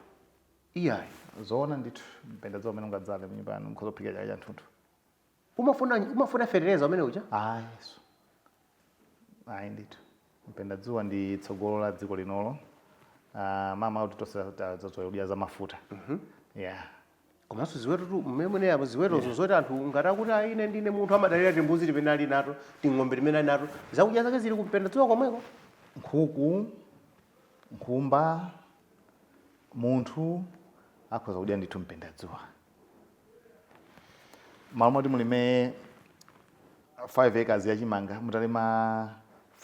Iyayi. Zoona ndithu, mpendadzuwa umene ungadzale munyumba yanu mukhoza kuphikira chaka chathunthu. Umafuna fetereza umene uja? Ayi, yesu, ayi ndithu, mpendadzuwa ndi tsogolo la dziko linolo. Mama kuti tonse tazodya za mafuta, yeah. Komanso ziweto tu mmene apo, ziwetozo zoti anthu ngati akuti "Ah, ine ndine munthu amadalira timbuzi timene ali nato, ting'ombe timene ali nato, zakudya zake zili kumpendadzuwa komweko. Nkhuku, nkhumba, munthu akhoza kudya ndithu mpendadzuwa. Malo moti mulime 5 acres yachimanga, mutalima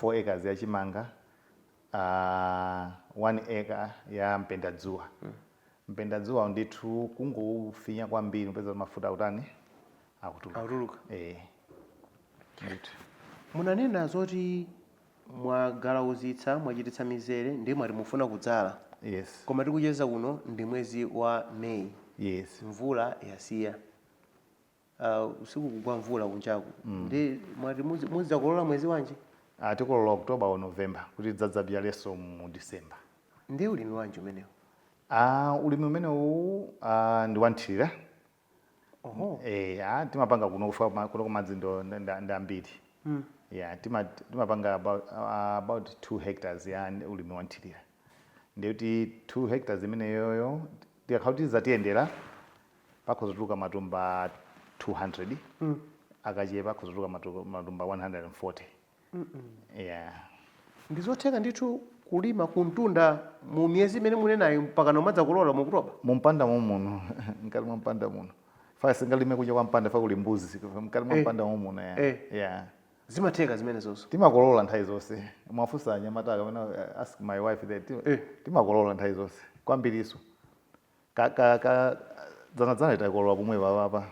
4 acres yachimanga, 1 acre ya mpendadzuwa. Mpendadzuwa ndithu kungofinya kwambiri, mpeza mafuta akutani? Akutuluka. Akutuluka. Eh, ndithu. Munanena zoti mwagalauzitsa, mwachititsa mizere, ndiye mwati mufuna kudzala. Yes. Koma tikucheza kuno ndi mwezi wa Meyi. Yes. Mvula yasiya, usiku kugwa mvula kunjaku. Ndi mwati muzidzakolola mwezi wanji? Tikolola October or November kuti tidzadzabyalenso mu December. Ndi ulimi wanji umenewo? Ulimi umenewu ndi wanthirira. Oho. Eh, timapanga kuno kufa kuno kumadzi ndo ndi ambiri. Yeah, timapanga about 2 hectares ya ulimi wanthirira. Ndiyoti 2 hectares imeneyoyo tikakhala kuti zatiyendera, pakhoza kutuluka matumba 200. Akachepa akhoza kutuluka matumba 140, yeah. Ndizotheka ndithu kulima kuntunda mu miyezi imene munenayo mpaka nomadzakolola mu October? Mumpanda muno, mkati mwa mpanda muno. Fa singalime kunja kwa mpanda, fa kuli mbuzi mkati mwa mpanda muno, yeah. Yeah. Zimatheka zimene zonso? Timakolola nthawi zonse. Mwafunsa anyamata kapena ask my wife there. Timakolola nthawi zonse kwambiriso. Ka ka ka dzanadzana takolola pomwe papapa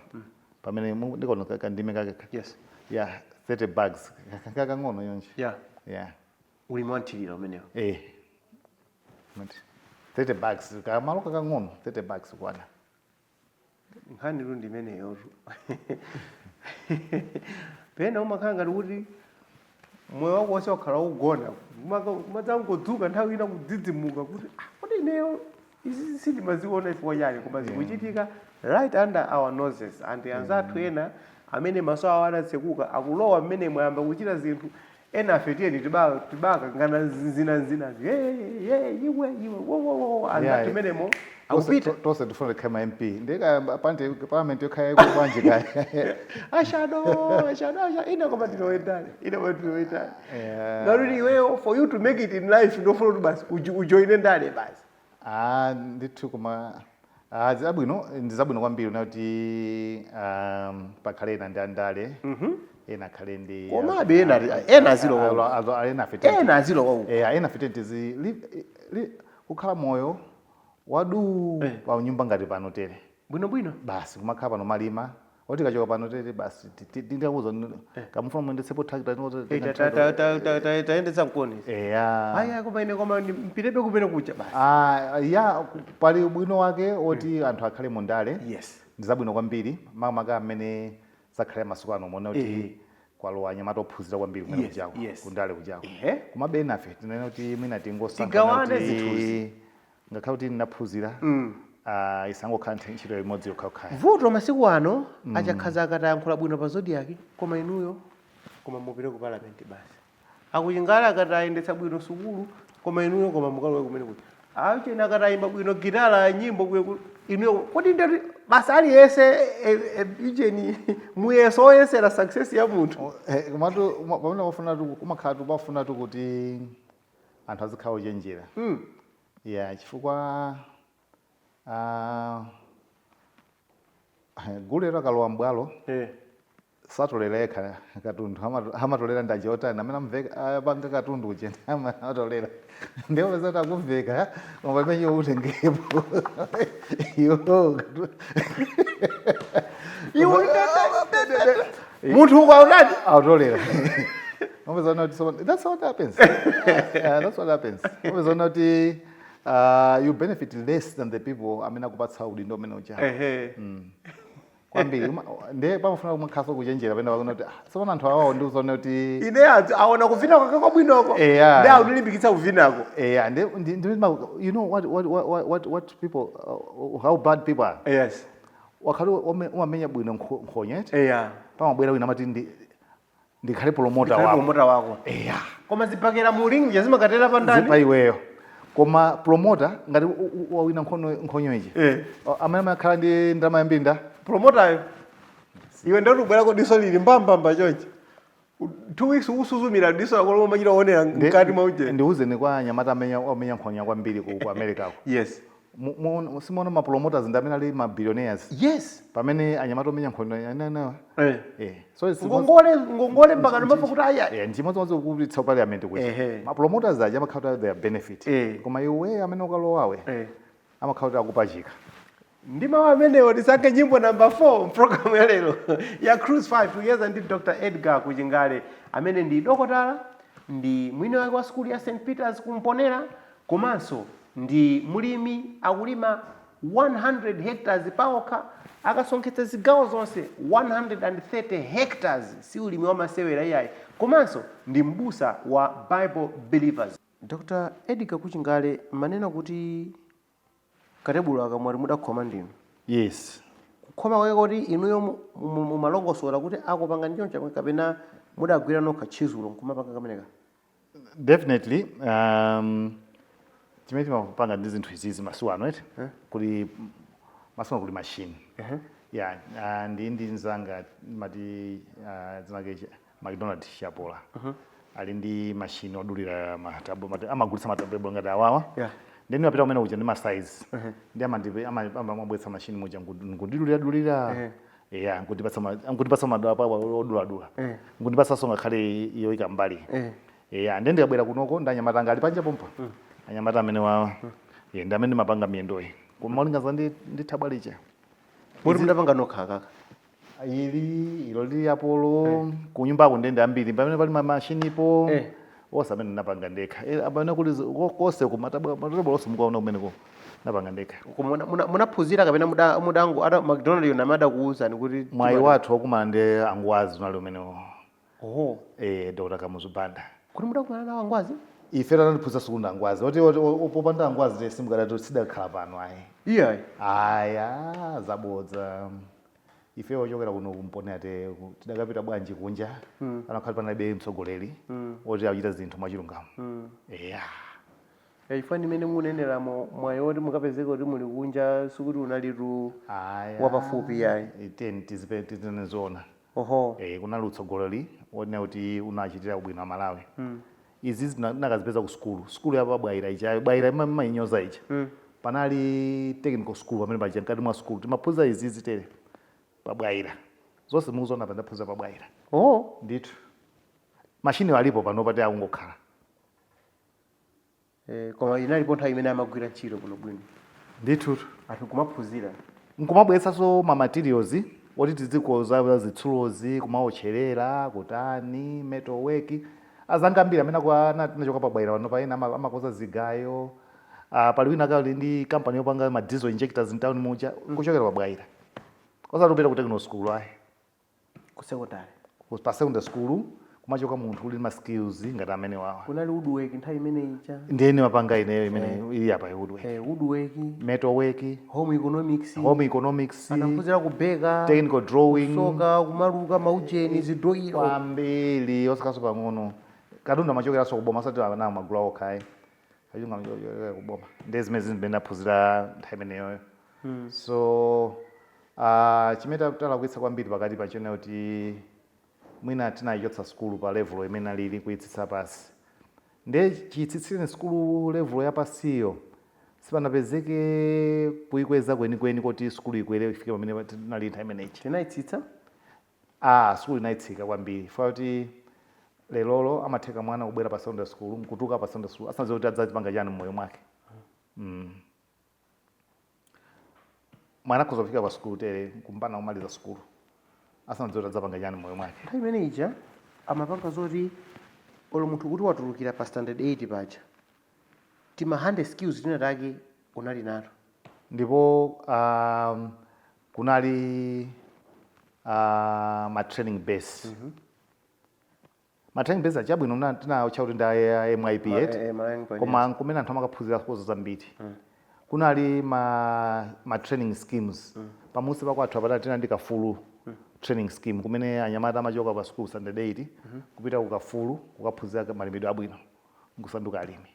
pamene ndikono kandime kake. Yes. Yeah, 30 bags, kakang'ono yonje. Yeah. Ulimi wanthirira umenewo. Eh, 30 bags, kamalo kakang'ono, 30 bags kwana. Nkhani tu ndimeneyotu. Pena umakhala ngati kuti moyo wako wonse wakhala ugona, kumadzangodzuka nthawi ina kudzidzimuka kuti, "Ah, kodi ineyo izi sindimaziona ifo chani?" Koma zikuchitika right under our noses, and anzathu ena amene maso awo adatsekuka akulowa mmene mwayamba kuchita zinthu. Ena afe tiyeni tibaka ngana zinazinazi, iwe iwe, wo wo wo, anzathu menemo akupita. Tonse tifuna tikhale ma MP, ndika parliament yokhala bwanji kaya? Ashado, ashado, ashado, ine koma ndilowendani, ine koma ndilowendani. Ngati iweyo, for you to make it in life, ndofuna kuti basi ujoine ndale basi. Ah, ndithu, koma ah, zabwino, ndi zabwino kwambiri kuti pakhale ena ndi andale, ena akhale ndi Komabe ena azilowa uku. Ena afe Ena azilowa uku. Eh, ena afe tizi kukhala moyo wadu pa nyumba ngati pano tere. Bwinobwino. Basi, kumakhala pano malima oti kachoka pano tere basi, ndikakuza kamufuna muyendetsepo tractor. Tayendetsa mkoni. Eya. Aya, koma ine koma mpitebe kumene kucha basi. Ah, ya, pali ubwino wake oti anthu akhale mundale. Ndi zabwino kwambiri, makamaka amene zakhalira masiku ano, muona kuti kwalowa anyamata ophunzira kwambiri kumene kujako, kundale kujako. Komabe enafe tinene kuti mwina tingosankha Tigawane kuti zinthuzi. Ngakhale kuti ndinaphunzira, isangokhala ntchito imodzi yokhayokhayo. Vuto masiku ano, achakhaza akatayankhula bwino pa Zodiak, koma inuyo koma mupite ku parliament basi. Akuchingala akatayendetsa bwino sukulu, koma inuyo koma mukalowe kumene kuti achena akatayimba bwino gitala, nyimbo inuyo kodi ndati basi aliyense ijeni muyeso oyesera success ya munthu. Eh, komatu pamene wafuna tu kumakhala tu pafuna tu kuti anthu azikhala ochenjera. Ya, chifukwa gulero akalowa mbwalo satolera yekha katundu, amatolera ndaje otani amene amveka apanga katundu kuchena amatolera, ndiye pesa kuti akumveka, koma pamene iwe utengepo iwo Iwe munthu ukaonani autolera. Umapeza kuti so that's what happens. That's what happens. Umapeza kuti you benefit less than the people amene akupatsa udindo umene uja. Kwambiri. Ndiye pamafuna kumakhaso kuchenjera pena pakuona kuti, ah, tsopano anthu awawo ndiuzone kuti ine aona kuvina kwake kwabwinoko, ndi akunilimbikitsa kuvinako. Yeah, you know what people, how bad people are. Wakhale umamenya bwino nkhonya eti? Pamabwera wina amati ndikhale promoter Ndikhale wako. Promoter wako. Koma zibakera mu ring zimakatera pa ndani? Zipa iweyo. Koma promoter ngati wawina nkhonyo iji. Amene amakhala ndi ndalama yambiri nda Promoter. Iwe ndoti ubwera diso lili mbambamba chonchi. 2 weeks usuzumira diso lako lomwe machita onera mkati mwa uje. Ndiuzeni, kwa anyamata amenya nkhonya kwambiri ku America ko. Simuona ma promoters ndi amene ali ma billionaires? Yes. Pamene anyamata omenya nkhonya anawa. Eh. So it's Ngongole, ngongole mpaka ndimafa kuti aya. Eh, nchimodzimodzi kupititsa parliament kuti ma promoters aja amakhala kuti their benefit. Koma iwe amene ukalowawe amakhala kuti akupachika. Ndi mawu amenewo tisankhe nyimbo namba 4 mpulogalamu ya lero ya Cruise 5. Kuyeza ndi Dr Edgar Kuchingale, amene ndi dokotala, ndi mwini wake wa sukulu ya St Peters Kumponera, komanso ndi mulimi, akulima 100 hectares paokha, akasonkhetsa zigawo zonse 130 hectares. Si ulimi wamasewera iyayi. Komanso ndi mbusa wa Bible Believers. Dr Edgar Kuchingale, manena kuti katebulo akamwati mudakhoma ndinu? Yes. Kukhoma kwake kuti inuyo mumalongosola kuti akupanga ndi choncho, kapena mudagwira nokha tchizulo nkumapanga kameneka? Definitely, chimene timapanga ndi zinthu izizi masiku ano eti, kuli masiku ano kuli machine. Yeah, ndi nzanga mati zinake McDonald Chapola, ali ndi machine odulira matabwa, amagulitsa matabwa ngati awawa. Then mapita kumene kuja ndi ma size, ndi amabweretsa machine muja nkundidulira dulira, yeah, nkundipatsa madaba oduladula, nkundipatsanso ngakhale yoyika mbali. Yeah, ndi ndikabwera kunoko ndi anyamata anga ali panja pompa, anyamata amene wawa, yeah, ndi amene ndimapanga miyendoyi kumalingaza ndi thabwa licha. Moti mudapanga nokha kaka? Ili ilo lili apolo kunyumbako ndende ambiri pamene pali mamashinipo. Onse amene napanga ndekha. Amene kuli konse kumatabwa, matabwa onse mukuwaona kumeneko napanga ndekha. Koma munaphunzira kapena mudango ada McDonald yona amadakuwuzani kuti Mwayi wathu wakumana ndi angwazi unali umenewo. Oho. Dr. Kamuzu Banda. Kuti mudakumana nawo angwazi? Ife tanatiphunzitsa sukulu ndi angwazi. Oti popanda angwazi te simukadati sidakhala pano ayi. Iyayi. Aya, zabodza. Ife ochokera kuno kumponera te tidakapita bwanji kunja? Anakhali panalibe mtsogoleri oti akuchita zinthu mwachilungamo. Eya. Chifukwa ndimene muneneramo, mwayi woti mukapezeka kuti muli kunja sikuti unalitu Aya. wapafupi yayi. Teni tizipe tizinezoona. Oho. Kunali utsogoleri wonena kuti unachitira bwino Amalawi. Izi nakazipeza ku sukulu. Sukulu ya Bwaira ija, Bwaira imayinyoza ija. Panali technical school pamene paja, mkati mwa sukulu timaphunzira izi zitere pa Bwaira. Zonse mukuziona pa ndaphunzira pa Bwaira. Oho. Ndithu. Mashini alipo pano pati akungokhala. Koma inalipo nthawi imene amagwira ntchito kuno bwino. Ndithu. Anthu kumaphunzira. Nkumabweretsanso ma materials oti tizikoza zitsulozi, kumaotcherera, kutani, metal work. Azanga ambiri amene tinachoka pa Bwaira pano paena amakoza zigayo. Pali wina kali ndi company yopanga ma diesel injectors in town muja, kuchokera pa Bwaira. Osati kupita ku technical school ayi. Ku secondary. Pa secondary school kumachoka munthu uli ma skills ngati amene wawa. Kunali woodwork nthawi imene ija. Ndiyeni mapanga ineyo imene ili apa woodwork. Woodwork. Metal work. Home economics. Home economics. Anaphunzira kubeka. Technical drawing. Kusoka, kumaluka, maujeni, zidoiro. Kwambiri osakaso pang'ono. Katundu amachokeranso kuboma, osati ana magula okha ayi. Katundu amachokera kuboma. Ndiye zimene zimene ndaphunzira nthawi imeneyoyo. So chimene talakwitsa kwambiri pakati pachone kuti mwina tinayichotsa sukulu pa level imene alili kuyitsitsa pasi. Ndiye chiyitsitsireni sukulu level yapasiyo, sipanapezeke kuyikweza kwenikweni kuti sukulu ikwere ifike pamene tinali nthawi imeneyi. Tinayitsitsa? Sukulu inayitsika kwambiri. Funa kuti lelolo amatheka mwana kubwera pa secondary school, nkutuka pa secondary school asanadziwe kuti adzapanga chani mmoyo mwake. Mwana akhoza kufika pa sukulu tere kumpana kumaliza sukulu asanadziwe kuti adzapanga chani mmoyo mwake. Nthawi imene ija amapanga zoti olo munthu kuti watulukira pa standard 8 paja, tima hand skills tina take unali nato. Ndipo kunali ma training base. Ma training base achabwino tinawatcha kuti ndi a MIP yet. Malawi Pioneers. Koma kumene anthu amakaphunzira kozo zambiri. Kunali ma training schemes. Pamusi pakwathu apatali tina ndi Kafulu training scheme kumene anyamata amachoka pa school standard 8 kupita ku Kafulu kukaphunzira malimidwe abwino nkusanduka alimi.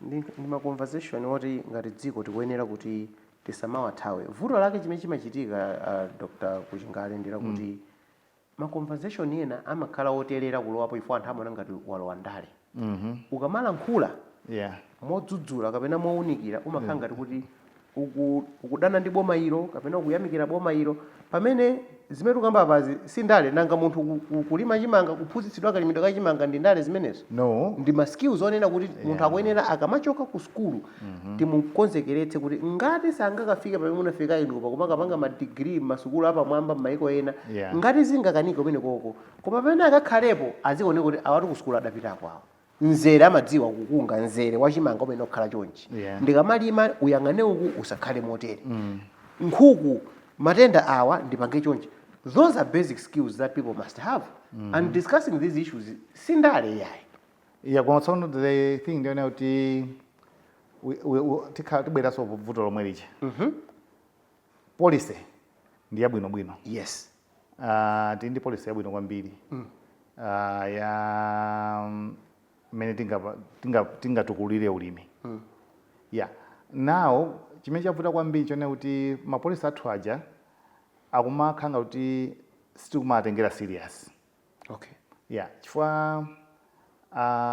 Ndi ma conversation oti ngati dziko tikuyenera kuti tisamawathawe. Vuto lake chimene chimachitika, Dr. Kuchingale, ndi lakuti ma conversation ena amakhala otelera kulowapo ifo anthu amaona ngati walowa ndale. Ukamalankhula modzudzula kapena mowunikira umakhala ngati kuti ukudana ndi boma ilo kapena ukuyamikira boma ilo, pamene zimene tikukamba apazi si ndale. Nanga munthu kulima chimanga, kuphunzitsidwa kalimidwe ka chimanga ndi ndale zimenezo? No. Ndi ma skills onena kuti munthu akuyenera akamachoka ku sukulu timukonzekeretse kuti ngati sangakafike pamene munafika inupa kumakapanga ma degree m'masukulu apamwamba m'mayiko ena, ngati zingakanike kumene koko, koma pamene akakhalepo azioneka kuti awatu ku sukulu adapitako, awo nzere amadziwa kukunga nzere wachimanga umene okhala chonchi. Ndikamalima uyang'ane uku, usakhale motere, nkhuku matenda awa ndipange chonchi. Those are basic skills that people must have, and discussing these issues sindale yayi. Yeah, koma tsono the thing ndione kuti tibweranso vuto lomwe lija. Policy ndi yabwinobwino. Tili ndi policy yabwino kwambiri ya mmene tingatukulire ulimi. Yeah, now chimene chavuta kwambiri chone kuti ma policy athu aja akumakhala kuti sitikumatengera serious. Yeah, chifukwa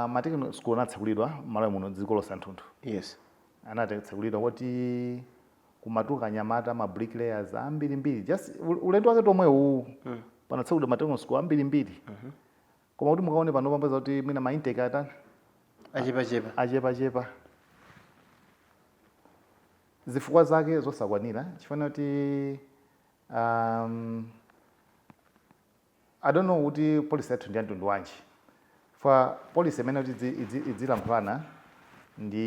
ma technical school anatsekulidwa m'Malawi muno, dziko lonse anthunthu. Anatsekulidwa kuti kumatuka anyamata ma bricklayers ambirimbiri, just ulendo wake tomwe uwu. Panatsekulidwa ma technical school ambirimbiri, koma kuti mukaone pano pambaza kuti mwina ma intake atani? Achepachepa. Achepachepa. Zifukwa zake zosakwanira chifukwa kuti I don't know kuti policy yathu ndi yamtundu wanji. For policy imene kuti idzilankhulana ndi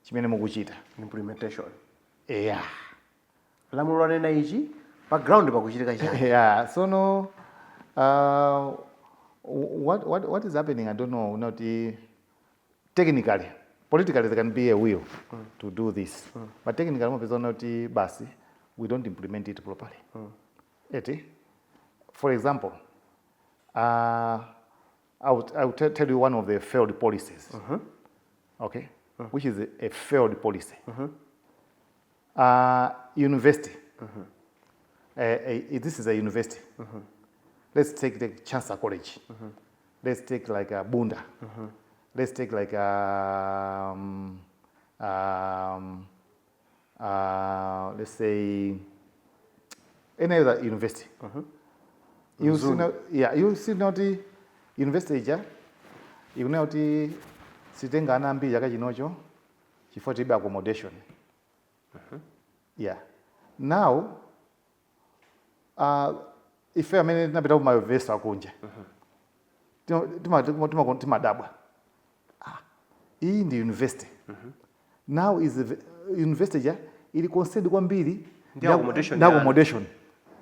chimene mukuchita. Implementation. Yeah. Lamulo lanena ichi, pa ground pakuchitika chani? Yeah, so no, what is happening, I don't know. Not technically, politically there can be a will to do this, but technically mapeza kuti basi, we don't implement it properly. Eti, for example, I will tell you one of the failed policies, okay, which is a failed policy. University. This is a university. Let's take the Chancellor College. Let's take like a Bunda. Let's take like let's say any other university. You see, no, yeah, you see not university ija ikunena kuti sitenga ana ambiri chaka chinocho chifukwa tilibe accommodation. Yeah. Now, ife amene tinapita ku mayunivesiti akunja timadabwa, ah, iyi ndi university. Now is the university ja ili concerned kwambiri ndi accommodation ndi yanu. Accommodation.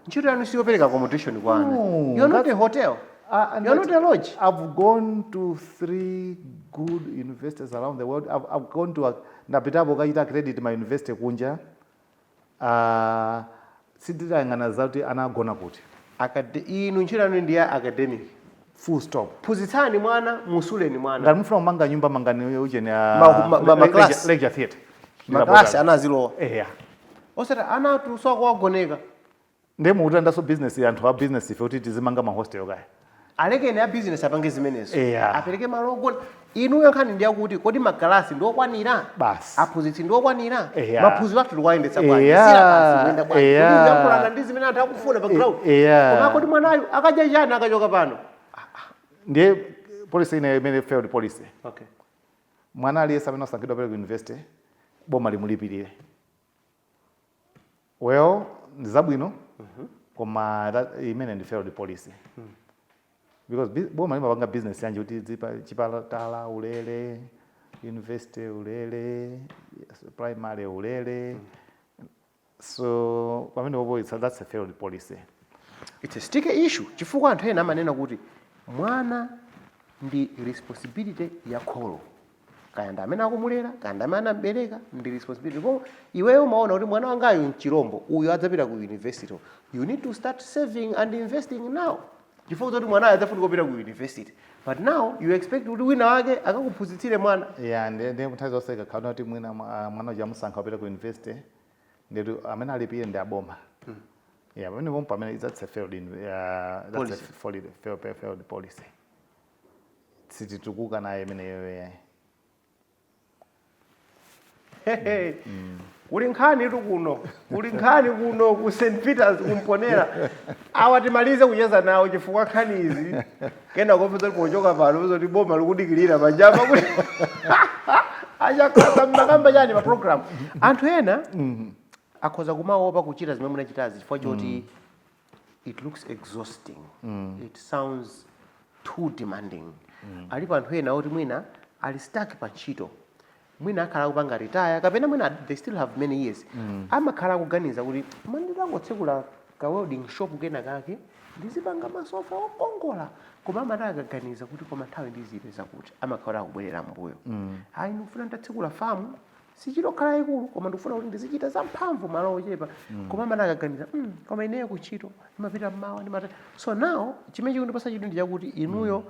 Ntchito yanu siyopereka accommodation kwa ana. No, You're not a hotel. And You're not a lodge. I've gone to three good universities around the world. I've gone to ndapitapo kachita credit ma university kunja. Sinditayang'ana zakuti anagona kuti. Inu ntchito yanu ndi ya academic. Full stop. Phunzitsani mwana, musuleni mwana. Ngati mufuna kumanga nyumba, mangani ucheni Ma class. Lecture theatre. Maklasi ana azilowa. Yeah. Osati ana atu sakuwagoneka. Ndiye mukutandaso business, anthu a business ife, kuti tizimanga ma hostel kaya. Alekeni a business apange zimenezo. Apereke malo ogona. Inuyo nkhani ndi yakuti kodi makalasi ndi okwanira? Basi. Aphunzitsi ndi okwanira? Eya. Maphunziro athu tikuwayendetsa bwanji? Eya. Syllabus ikuyenda bwanji? Eya. Kodi kuyankhulana ndi zimene anthu akufuna pa ground? Eya. Koma kodi mwanayu akadya chani akachoka pano? Ndiye policy ine imene failed policy. Okay. Mwana aliyense amene wasankhidwa pele ku university, boma limulipirire. Well, ndi zabwino, koma imene ndi failed policy because boma limapanga business yanji kuti chipatala ulere, university ulere, yes, primary ulere? So pamene popo that's a failed policy. It's a sticky issue chifukwa anthu ena amanena kuti mwana ndi responsibility ya kholo, kaya ndi amene akumulera, kaya ndi amene anambereka, ndi responsibility. Koma iweyo umaona kuti mwana wangayu mchirombo uyu adzapita ku university, you need to start saving and investing now chifukwa choti mwanayo adzafunika kupita ku university, but now you expect kuti wina wake akakuphunzitsire mwana. Yeah, ndi nthawi zonse ikakhala kuti mwina mwana uja amusankha kupita ku university, ndetu amene alipire ndi aboma. Yeah, pamene pompo pamene that's a failed that's Policy. a failed policy. Sititukuka naye imeneyo. Kuli nkhani tu kuno, kuli nkhani kuno ku St Peters kumponera. Awa timalize kucheza nawo chifukwa nkhani izi kena kopeza pochoka pano kuti boma likudikirira panjapa kuti achakhala makamba chani pa program. Anthu ena akhoza kumaopa kuchita zimene munachitazi chifukwa choti it looks exhausting, it sounds too demanding. Alipo anthu ena oti mwina ali stuck pa ntchito, mwina akhala akupanga retire kapena mwina they still have many years, amakhala akuganiza kuti manditangotsekula ka welding shop kena kake, ndizipanga masofa okongola, koma amati akaganiza kuti koma nthawi ndizipeza kuti, amakhala akubwerera mbuyo. Ayi, ndikufuna nditatsekula famu, sichitokhala yayikulu, koma ndikufuna kuti ndizichita zamphamvu malo ochepa, koma amati akaganiza, koma ineyo kuntchito ndimapita mmawa, ndimata." So now chimene chikundipasa chidwi ndi chakuti inuyo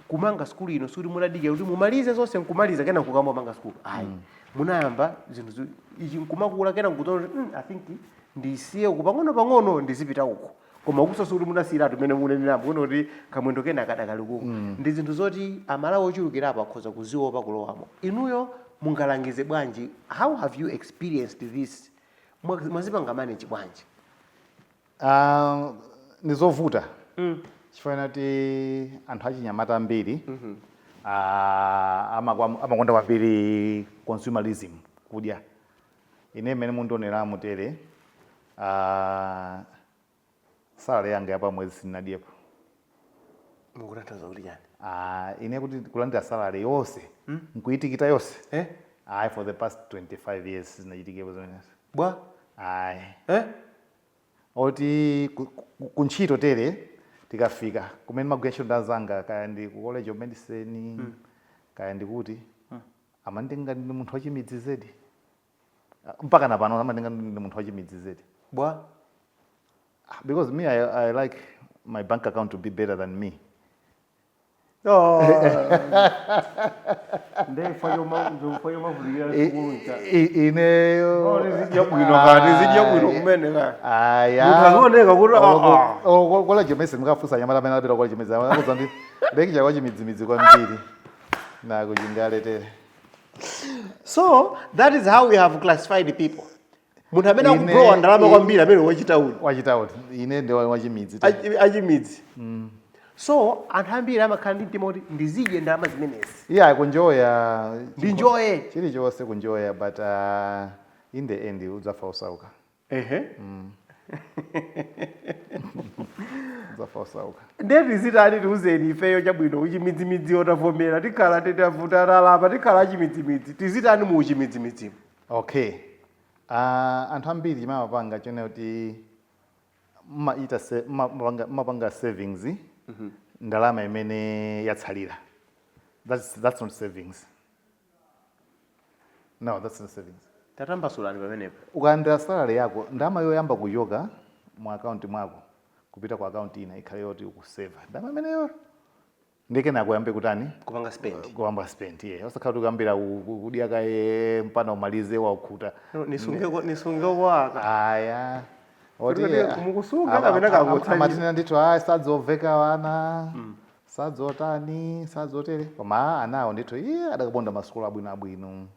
kumanga skulu ino sikuti munadikira kuti mumalize zonse nkumaliza kena nkukamwa manga skulu, ayi. Munayamba zinthu ichi nkumakula, kena nkutoona kuti I think ndisiye uku pang'ono pang'ono, ndizipita uku, koma kuso sikuti munasiyiratu mmene munenerapo kuno kuti kamwendo kena kadakali kuko. Ndi zinthu zoti Amalawi ochulukirapo akhoza kuziopa kulowamo. Inuyo mungalangize bwanji? How have you experienced this? Mwazipanga manage bwanji? Ah, ndi zovuta chifukwa kuti anthu achinyamata ambiri amakonda kwambiri consumerism, kudya. Ine mmene mundioneramu tere, salary yanga yapamwezi sindinadyepo. Mukutanthauza kuti chani? Ine kuti kulandira salary yonse nkuyitikita yonse, eh? Ayi, for the past 25 years zinachitikepo zimenezi. Bwa? Ayi. Eh? Oti kuntchito tere, tikafika kumene magwira ntchito ndazanga, kaya ndi ku College of Medicine, kaya ndikuti, amanditenga ndi munthu wachimidzi zedi. Mpaka na pano amanditenga ndi munthu wachimidzi zedi. Bwa? Because me, I like my bank account to be better than me. Oh. Ndefa yomavulikira sukulu. Ineyo Tizidya bwino ka, tizidya bwino kumene ka. Aya. Munthu azioneka kuti, ah, ah. College of Medicine, mukafunsa anyamata amene anapita College of Medicine, akuza ndi lecturer wachimidzimidzi kwambiri nakuchingaletere. So that is how we have classified people. Munthu amene akublowa ndalama kwambiri, amene wachitauni. Wachitauni. Ine ndi wachimidzi. Achimidzi. So anthu ambiri amakhala ndi mtima kuti ndizidye ndalama zimenezi. Iya, kunjoya. Ndinjoye. Chilichonse kunjoya, but in the end udzafa usauka. Udzafa usauka. Ndeti zitani? Tiuzeni ifeyo chabwino. Uchimidzimidzi otavomera, tikhala titavuta talapa, tikhala achimidzimidzi, tizitani mu uchimidzimidzimu? Okay, anthu ambiri chimene amapanga chone kuti mmaita mmapanga savings ndalama imene yatsalira. That's not savings. No, that's not savings. Tatambasulani pamenepo. Ukalandira salary yako, ndalama yoyamba kuchoka mu akaunti mwako kupita ku akaunti ina ikhale yoti ukuseva ndalama imeneyo, ndikena kuyambe kutani? Kupanga spend. Kuyamba spend, yeah. Osakhala kuti kuyambira kudya kaye mpana umalize waukhuta. No, nisunge kwaka. Aya. Kuti mukusunga kapena kangotsalira. Amatina ndithu, aya, sadzoveka wana, sadzotani, sadzotere, koma anawo ndithu iye adakaponda masukulu abwino abwino.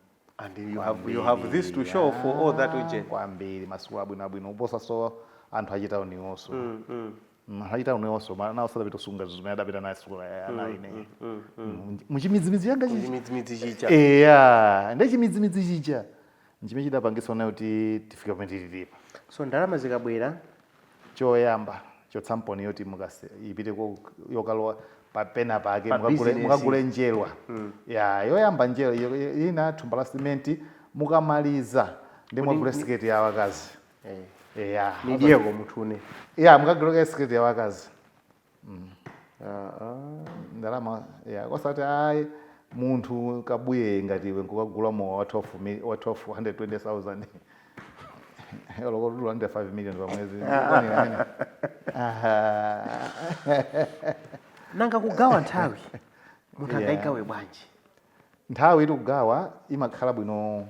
And you have this to show for all that uje. Kwambiri, masukulu abwino abwino kuposa so anthu achitaunionso. Anthu achitaunionso nawo sadapita kusunga zimene adapita naye sukulu ana ine muchimidzimidzi yanga chichi. Chimidzimidzi chicha. Eya, ndi chimidzimidzi chicha nchimene chidapangisa nayo kuti tifike pamene tililipa. So ndalama zikabwera, choyamba chotsamponi yoti mukase ipite yokalowa papena pake. Pa business. Mukagule njerwa ya yoyamba, njerwa ina, thumba la simenti. Mukamaliza ndi mwagule siketi ya wakazi. Eh, ya. Nidyeko muthune. Ya, mukagule siketi ya wakazi. Ah, ah. Ndalama ya, osati ayi, munthu kabuye ngati iwe nkukagula mowa wa 12 wa 12 120,000, oloko 5 million pamwezi. Kwanira amene. Aha. Nanga kugawa nthawi, munthu angayigawe bwanji? Nthawi iti kugawa imakhala bwino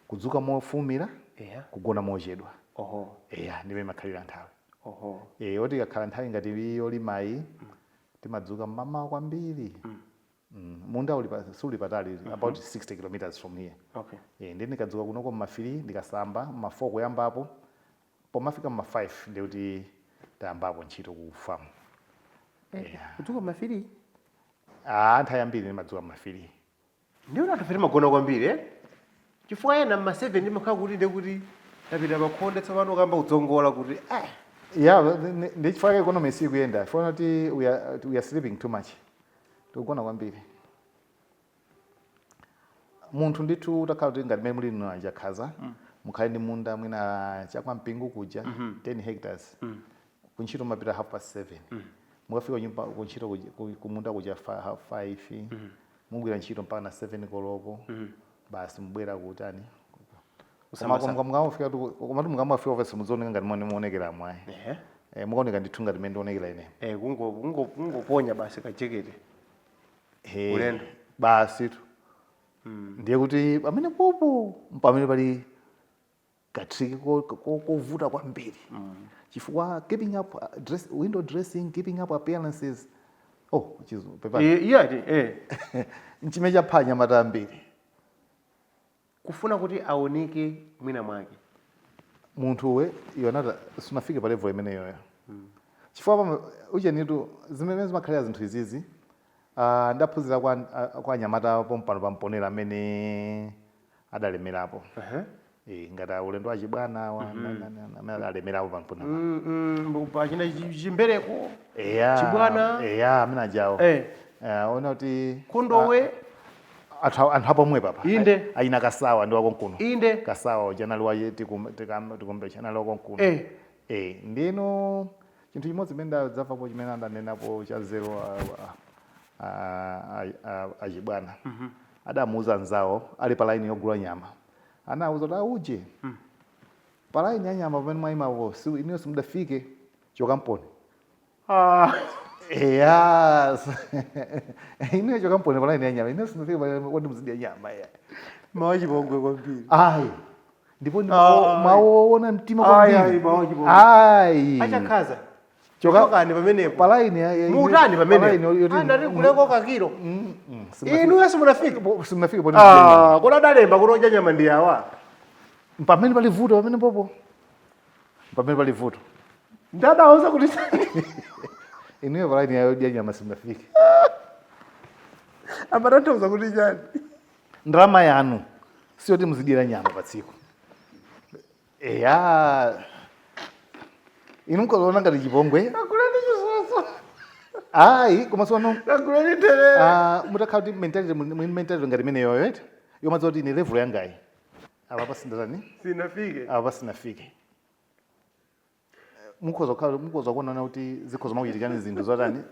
kudzuka mofumira, kugona mochedwa. Eya, ndime imakhalira nthawi. E, oti ikakhala nthawi ngati yolimayi, timadzuka mmamawa kwambiri. Munda uli suli patali, about 60 kilometers from here. E, ndi ndikadzuka kunoko mma 3, ndikasamba mma 4 kuyambapo, pomafika mma 5 ndikuti tayambapo ntchito ku farm. Eh, kudzuka ma 3? Ah, nthawi yambiri ndimadzuka mma 3. Ndiyo, anthu timagona kwambiri, eh? Chifukwa ena mma 7 ndimakhala kuti ndekuti tapita pakhonde tsopano, kamba kudzongola kuti eh. Yeah, ndi chifukwa economy sikuyenda, chifukwa kuti we are sleeping too much, tikugona kwambiri. Munthu ndithu utakhala kuti ngati mmene muli ino achakhaza, mukhale ndi munda mwina chakwampingu kuja, 10 hectares, kuntchito mapita 7:30, mukafika kunyumba kuntchito kumunda kuja 5:30, mugwira ntchito mpaka na 7 koloko, basi, mubwera kutani? Kusamba. Komatu mukamafika ofesi muzioneka ngati mwene muonekera mwayi. Ehe. Mukaoneka ndithu ngati mmene ndionekera ine. Eh, kungoponya basi kajekete. Ulendo. Basi tu, ndiye kuti pamene popo pamene pali ka trick kovuta kwambiri, chifukwa keeping up window dressing, keeping up appearances, oh, pepa. Eh, iya ti eh. Nchimene chapha anyamata ambiri. Kufuna kuti aoneke mwina mwake. Munthuwe yonata sunafike pa level imeneyoyo, chifukwa uchenitu zimene zimakhalira zinthu izizi, ndaphunzira kwa anyamata pompano pamponera amene adalemerapo. Ngati ulendo wachibwana amene alemerapo pamponera. Pachina chimbereko. Eya. Chibwana. Eya, amene ajawo. Ona kuti Kondowe. Anthu apomwe papa. Inde. Ayina Kasawa ndi wakonkuno. Inde. Kasawa uja anali wa tikumbe anali wakonkuno. Ndino chinthu chimodzi chimene ndadzamvapo, chimene andanenapo cha zero, achibwana adamuuza anzawo ali pa laini yogula nyama, anawuza kuti auje pa laini ya nyama pamene mwayimapo iniyo simudafike, chokamponi. Eya, iniyo chokamponi pa laini ya nyama, iniyo simudafike pamene muzidya nyama ya. Mawu chipongwe kwambiri. Ayi, ndipo ndi Ayi. mawoona mtima Ayi, kwambiri. ayi, mawu chipongwe. Ayi. Achakhaza. Choka- Chokani pamenepo. Pa laini Mutani pa laini pamenepo? Andati kuleko kakilo. Inu simunafike. Simunafike pone muzidya nyama. Ah, kodi adalemba kuti odya nyama ndi awa? Pamene pali vuto, pamene popo pamene pali vuto. Ndadauza kuti Inuyo pa laini yodya nyama simunafike. Amatanthauza kuti chani? Ndalama yanu siyoti muzidyera nyama pa tsiku. Eya, inu mukaloona ngati chipongwe. Aguleni chisoso. Ayi, koma tsono Aguleni terere. Ah, mutakhala kuti mentality, muli mentality ngati imeneyoyo eti, yomadza kuti ine level yangayi apa pasindatani. Sinafike. Apa pasinafike, mukhoza kukhala, mukhoza kuonana kuti zikhoza makuchitikani zinthu zotani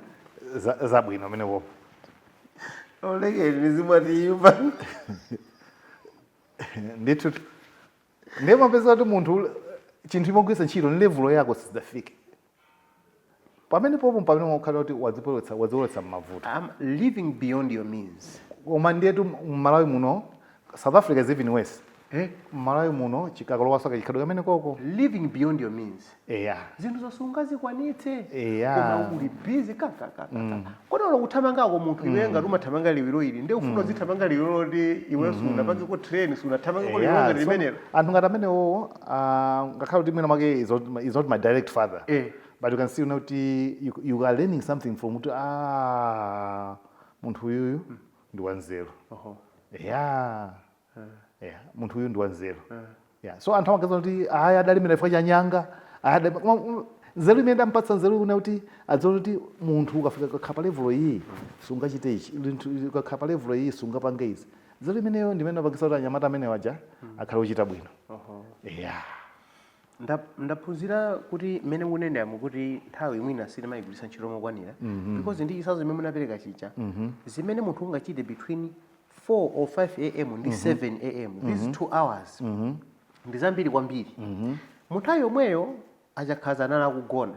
zabwino pamenepopo. Olekeni nizimwatiyumba. Ndithu, ndiye mapeza kuti munthu chinthu imogwiritsa ntchito ni level yako sizidafike pamene popo, pamene wakhala kuti wadzipolowetsa m'mavuto. I'm living beyond your means. Koma ndiyetu mmalawi muno, South Africa is even worse. Eh? Mmalawi muno chikakolowaso kachikhalidwe kamene koko. Living beyond your means. Eya. Zinthu zosungazikwanitse. Eya. Koma uli busy kakakaka. Kodi olo kuthamangako munthu iwe ngati umathamanga liwiro ili, ndiye ufuna uzithamanga liwiro loti iwe sunapangeko train, sunathamangeko liwiro ngati limenelo. Anthu ngati amenewo, ngakhale kuti mwina mwake is not my direct father, but you can see kuti you are learning something from kuti munthu uyuyu ndi wanzeru. Yeah, munthu uyu ndi wanzeru. Yeah, so anthu amagaza kuti aya adalemera chifukwa cha nyanga, aya koma nzeru imene ndampatsa, nzeru kuna kuti adzione kuti munthu ukafika ukakhala pa level iyi sungachite ichi, munthu ukakhala pa level iyi sungapange izi. Nzeru imeneyo ndimene apangisa kuti anyamata amene waja akhale ochita bwino. Yeah. Ndaphunzira kuti mmene mukuneneramu kuti nthawi imwina sitimayigwiritsa ntchito mokwanira, because ndi chisazo zimene munapereka chija, zimene munthu ungachite between 4 or 5 a.m. ndi 7 a.m., these 2 hours ndi zambiri kwambiri. Mu nthawi yomweyo achakhaza anali akugona.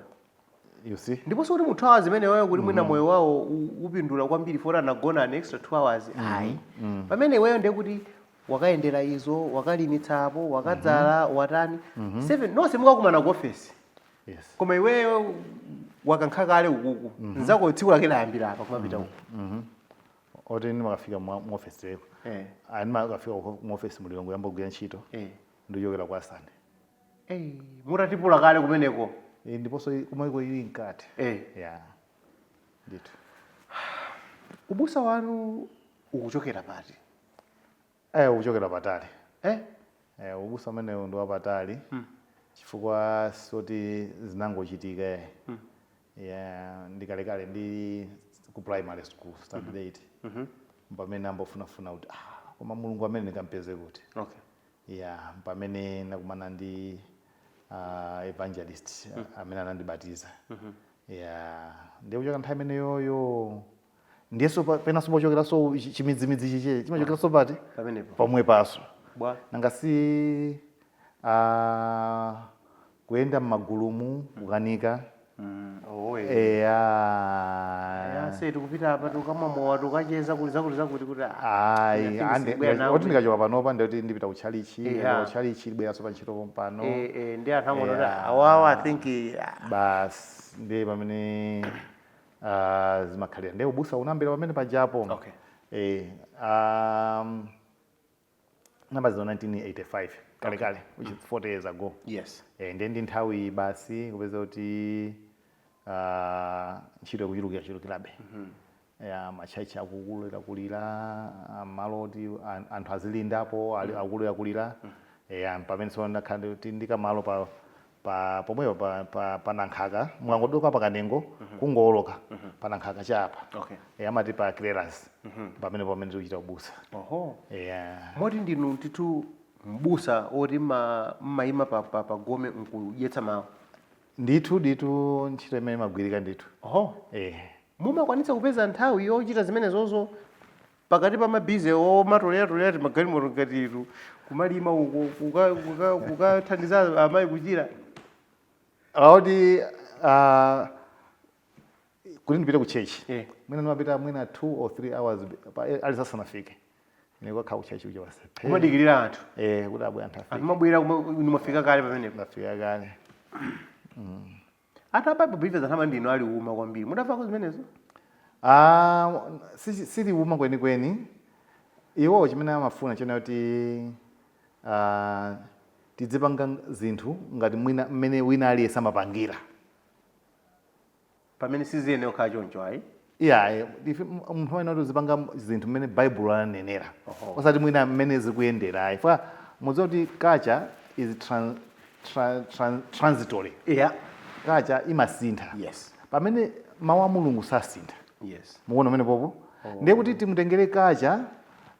You see. Ndiponso kuti mu 2 hours imeneyoyo kuti mwina moyo wawo upindula kwambiri foti anagona an extra 2 hours, ayi. Pamene iweyo ndiye kuti wakayendera izo, wakalimitsapo, wakadzala, watani, 7 nonse mukakumana ku ofesi. Koma iweyo wakankha kale ukuku, nzako tsiku lake layambira apa kumapita uku. Oti ndimakafika mu office leko, ndimakafika mu office mulilongo yamba kugwira ntchito, ndikuchokera kwa Asane. Eh, mutatipula kale kumeneko. Ndiponso kumaiko ili mkati. Yeah, ndithu. Ubusa wanu ukuchokera pati? Ukuchokera patali. Eh? Ubusa umenewu ndi wapatali chifukwa soti zinangochitika. Yeah, ndikalekale ndi ku primary school standard 8 pamene ambofunafuna kuti koma Mulungu amene ndikampeze kuti. Yeah, pamene nakumana ndi evangelist amene anandibatiza. Yeah, ndiye kuchoka nthawi imeneyoyo ndiyeso penanso pochokeranso chimidzimidzi chiche chimachokeranso pati? Pamenepo. Pomwe paso. Bwa. Nanga si kuyenda m'magulumu kukanika. Oh, eh. Eya. Ya, se tikupita apa tukamwa mowa, tukacheza kuti zakuti zakuti kuti Ayi. I think sibwera nawo. Oti ndikachoka panopa ndikuti ndipita kutchalichi, kutchalichi libweranso pa ntchito pompano. Ndi anthu ang'ono awawa, I think Basi, ndiye pamene zimakhalira, ndiye ubusa unambira pamene pajapo. Namba zino 1985 kalekale, which is 40 years ago. Ndiye ndi nthawi basi kupeza kuti ntchito ikuchulukira chulukirabe ya matchalitchi akukulira kulira, malo oti anthu azilindapo akukulira kulira. Eya, pamene so ndakhala ndi ndikamalo pa pomwepo pa Nankhaka, mwangoduka pa Kanengo, kungowoloka pa Nankhaka chapa. Eya, amati pa clearance, pamene tikuchita ubusa. Eya. Moti ndinu ndithu mbusa oti mmayima pa gome nkudyetsa mawu? Ndithu, ndithu, ntchito imene imagwirika ndithu. Eh. Mumakwanitsa kupeza nthawi yochita zimenezozo pakati pa ma busy omatoleratolera timagalimoto ngatitu, kumalima uko, kukathandiza amayi kuchira? Aoti kuti ndipite ku church, mwina ndimapita mwina 2 or 3 hours ali sasanafike, ine kwakhala ku church kuja basi. Kumadikirira anthu? Eh, kuti abwe anthu afike. Anthu mabwera, inu mwafika kale pamenepo? Ndafika kale. Anthu a Bible Believers, anthu amati ndinu aliuma kwambiri. Mudamvako zimenezo? Ah, siliuma kwenikweni. Iwo chimene amafuna chene kuti tidzipanga zinthu ngati mwina mmene wina aliyense amapangira. Pamene siziyene kukhala choncho, ayi. Iya, ife munthu amene kuti uzipanga zinthu mmene Baibulo ananenera, osati mwina mmene zikuyendera, ayi. Fa mudziwa kuti culture is transitory. Culture imasintha, pamene mawu a Mulungu sasintha. Mukuona umene popo? Ndiye kuti timutengere culture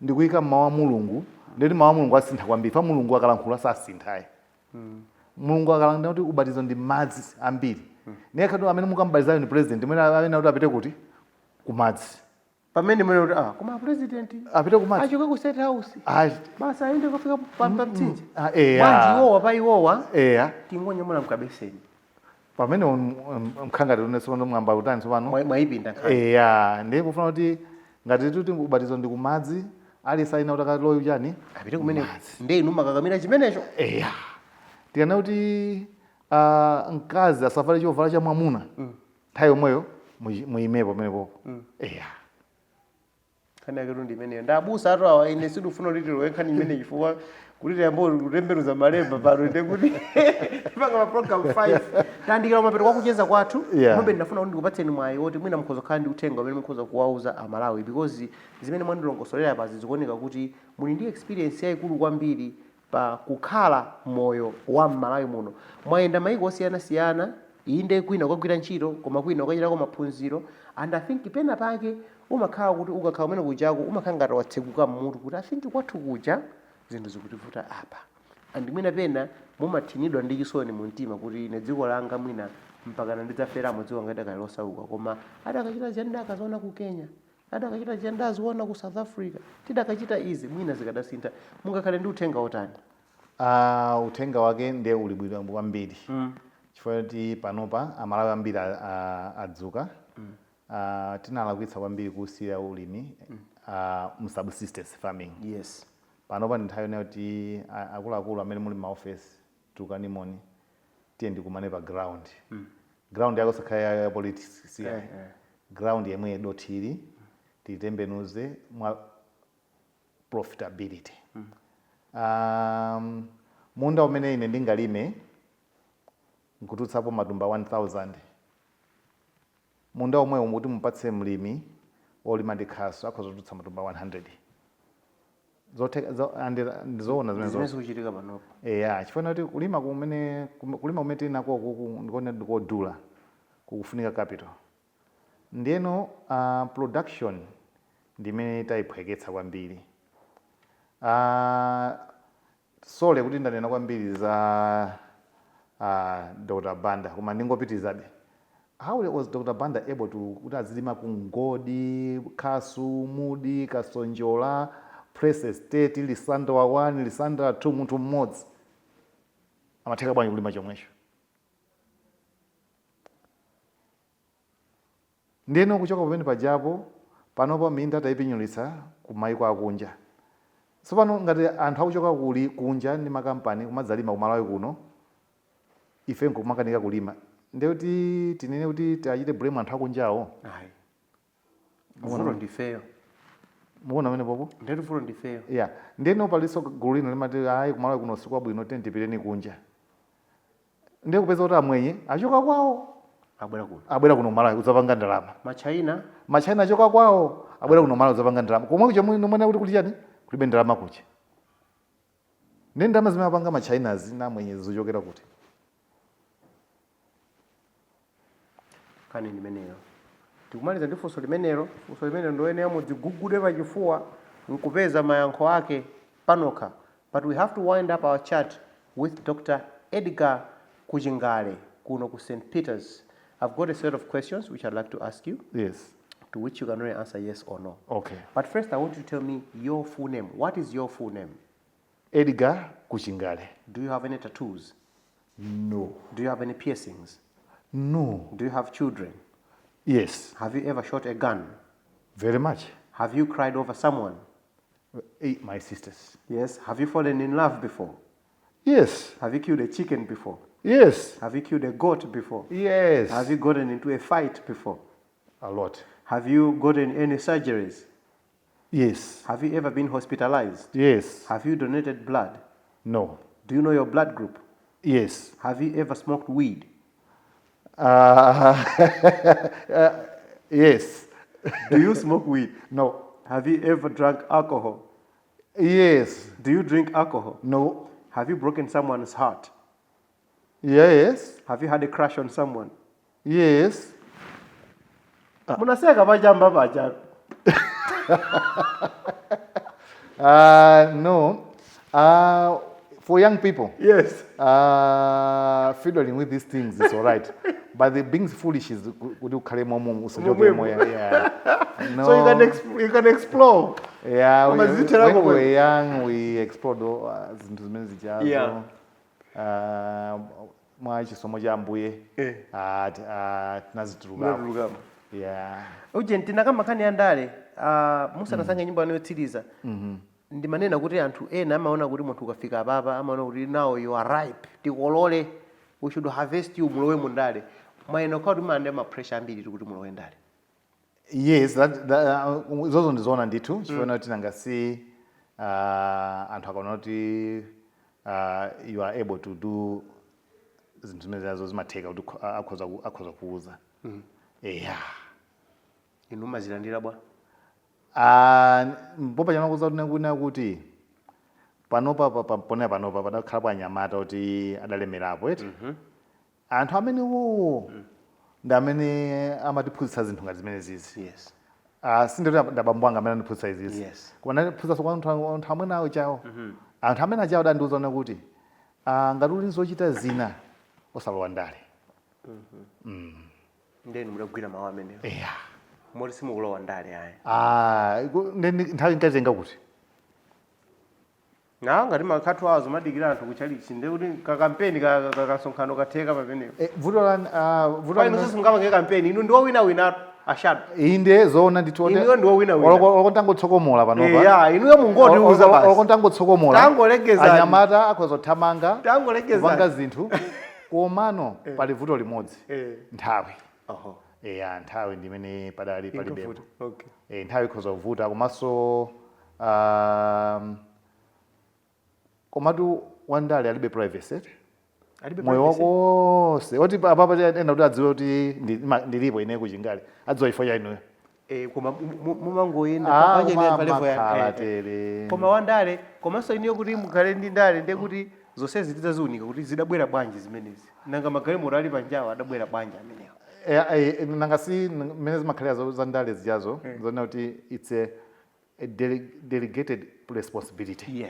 ndikuyika mmawu a Mulungu, ndiye kuti mawu a Mulungu asintha kwambiri. Fa Mulungu akalankhula sasinthayi. Mulungu akalankhula kuti ubatizo ndi madzi ambiri, ndiye khatu amene mukambatizayo ndi president mwene amene kuti apite kuti kumadzi. Pamene mwene kuti koma president apite kumadzi, achoke ku State House, basi ayende kufika pa mtsinje. Ah, eya. Bwanji iwowa pa iwowa tingonyamula mkabeseni. Pamene mkhangati une tsopano mwamba kutani tsopano? Mwayipinda nkhani. Eya, ndiye kufuna kuti ngati tuti ubatizo ndi kumadzi, aliyense alina kuti akalowe chani? Apite kumene. Ndiye inu makakamira chimenecho? Eya, tikana kuti mkazi asavale chovala cha mwamuna, nthawi yomweyo muyimepo pamenepopo. Eya. Nkhani yake ndi imeneyo. Ndabusa atu awa. Ine sindikufuna kuti tilowe nkhani imene, chifukwa kuti tiyambo kutembenuza malemba pano inde kuti tipanga ma program 5. Tayandikira mapeto kwa kucheza kwathu. Komabe ndinafuna kuti ndikupatseni mwayi woti mwina mukhoza kukhala ndi uthenga umene mukhoza kuwauza Amalawi, because zimene mwandilongosolera pazi zikuoneka kuti muli ndi experience yayikulu kwambiri pa kukhala moyo wa m'Malawi muno. Mwayenda mayiko osiyanasiyana, inde kwina kukagwira ntchito, koma kwina kukachitako maphunziro, and I think pena pake umakhala kuti ukakhala kumene kujako umakhala ngati watsekuka mmutu kuti I think kwathu kuja zinthu zikutivuta apa, and mwina pena mumathinidwa ndi chisoni mu mtima kuti ine dziko langa mwina mpakana ndidzaferamo dziko langa lidakali losauka, koma adakachita ziyani ndakaziona ku Kenya, adakachita ziyani ndaziona ku South Africa, tidakachita izi mwina zikadasintha. Mungakhale ndi uthenga otani? Uthenga wake ndiye uli bwino kwambiri, chifukwa choti panopa Amalawi ambiri adzuka. Tinalakwitsa kwambiri kusiya ulimi mu subsistence farming. Panopa ndi nthawi yonena kuti akuluakulu amene muli maofesi, tukanimoni, tiye ndikumane pa ground. Ground yako sakhala ya politics, siya. Ground yemwe dothili titembenuze mwa profitability. Munda umene ine ndingalime nkutulutsapo matumba 1000, munda omwewo kuti mupatse mlimi olima ndi khasu akhoza kutulutsa matumba 100. Zotheka ndizoona zimene zimene zikuchitika panopo. Eya, chifukwa kuti kulima kumene tili nako kuku ndikuona ndikodula, kukufunika capital. Ndiyeno production ndimene tayiphweketsa kwambiri. Sorry kuti ndanena kwambiri za Dr. Banda, koma ndingopitirizabe. How was Dr. Banda able to kuti azilima ku Ngodi, Khasu, Mudi, Kasonjola, Press Estate, Lisandra 1, Lisandra 2, munthu mmodzi amatheka bwanji kulima chomwecho? Ndiyeno kuchoka pamene pajapo, panopa minda tayipinyulitsa ku maiko akunja. Tsopano ngati anthu akuchoka kuli kunja ndi makampani kumadzalima ku Malawi kuno, ife nkumakanika kulima, ndiye kuti tinene kuti tiachite blame anthu akunjawo? Ayi, vuto ndifeyo. Mukuona pamene popo? Ndetu vuto ndifeyo. Yeah, ndiyeno palinso gulu lina limati ayi, ku Malawi kuno sikwabwino, tiye tipiteni kunja. Ndiye kupeza kuti amwenye achoka kwawo, abwera kuno, abwera kuno Malawi kudzapanga ndalama. Machina. Machina achoka kwawo, abwera kuno Malawi kudzapanga ndalama, komwe kuja mwene kuti kuti chani, kulibe ndalama kuja. Ndi ndalama zimene apanga ma Chinas namwenye zochokera kuti? Nkhani ndimeneyo. Tikumaliza ndi funso limenelo. Funso limenelo ndoyenera mudzigugude pachifuwa nkupeza mayankho ake panokha. But we have to wind up our chat with Dr. Edgar Kuchingale kuno ku St. Peters. I've got a set of questions which I'd like to ask you, to which you can only answer yes or no. Okay. But first, I want you to tell me your full name. What is your full name? Edgar Kuchingale. Do you have any tattoos? No. Do you have any piercings? No. Do you have children? Yes. Have you ever shot a gun? Very much. Have you cried over someone? My sisters. Yes. Have you fallen in love before? Yes. Have you killed a chicken before? Yes. Have you killed a goat before? Yes. Have you gotten into a fight before? A lot. Have you gotten any surgeries? Yes. Have you ever been hospitalized? Yes. Have you donated blood? No. Do you know your blood group? Yes. Have you ever smoked weed? Yes. Do you smoke weed? No. Have you ever drank alcohol? Yes. Do you drink alcohol? No. Have you broken someone's heart? Yes. Have you had a crush on someone? Yes. Munaseka pachamba pacha. No. For young people, fiddling with these things is all right. But the being foolish is kuti ukhale momwe usachoke moya. Yeah. No. So you can explore. Yeah, Koma when we komwe. were young, we explored zinthu zimene zijazo. Mwa chisomo cha Ambuye tinazitulukamo. Yeah. Uje tinakamba nkhani ya ndale, musanasankhe nyimbo yanu yotsiriza, ndimanena kuti anthu ena amaona kuti munthu ukafika apapa amaona kuti now you are ripe, tikolole, we should harvest you, mulowe mu ndale. Mwayena kukhala kuti mumalandira ma pressure ambiri kuti mulowe ndale. Yes, zozo ndizoona ndithu, chifukwa kuti nanga si anthu akaona kuti you are able to do zinthu zimene zazo zimatheka kuti akhoza kuuza. Yeah. Inu mumazilandira bwa? Mpopa chamakuza kuti kuti panopa ponera panopa padakhalapo anyamata kuti adalemerapo eti. Anthu amenewo ndi amene amatiphunzitsa zinthu ngati zimene zizi. Sindoti ndabambo anga amene andiphunzitsa izizi. Koma anandiphunzitsa kwa anthu amene awo chawo. Anthu amene achawo adandiwuza kuti ngati uli zochita zina osalowa ndale. Ndeni mudagwira mawu amenewo. Yeah. Moti simukulowa ndale ayi. Ah, nthawi inkatenga kuti? Na ngati makhatu awo zimadikira anthu kuchalichi, ndiye kuti kakampeni kasonkhano katheka pamenepo. Vuto la vuto Kwa inu simungapange kampeni, inu ndi wowinawina ashadu. Inde zoona ndithu. Inuyo ndi wowinawina. Oloko tangotsokomola panopa. Ya, inuyo mungotiuza basi. Oloko tangotsokomola. Tangolegezani. Anyamata akhoza kuthamanga. Tangolegezani. Kupanga zinthu. Komano pali vuto limodzi. Nthawi. Ya, nthawi ndi imene padali palibepo. Okay. Nthawi ikhoza kuvuta komanso komatu wandale alibe privacy. Alibe moyo privacy. Wako wonse oti apapa ena kuti adziwe kuti ndilipo ine kuchingali adziwa chifukwa cha inuyo. Koma mumangoyenda panja ine palevo ya Umakhala tere. Koma wandale komanso iniyo kuti mukhale ndi ndale ndiye kuti zonsezi tidzaziunika kuti zidabwera bwanji zimenezi. Nanga magalimoto ali panjawo adabwera bwanji amenewo. Nanga si mmene zimakhalira za ndale zijazo, zoona kuti it's a delegated responsibility.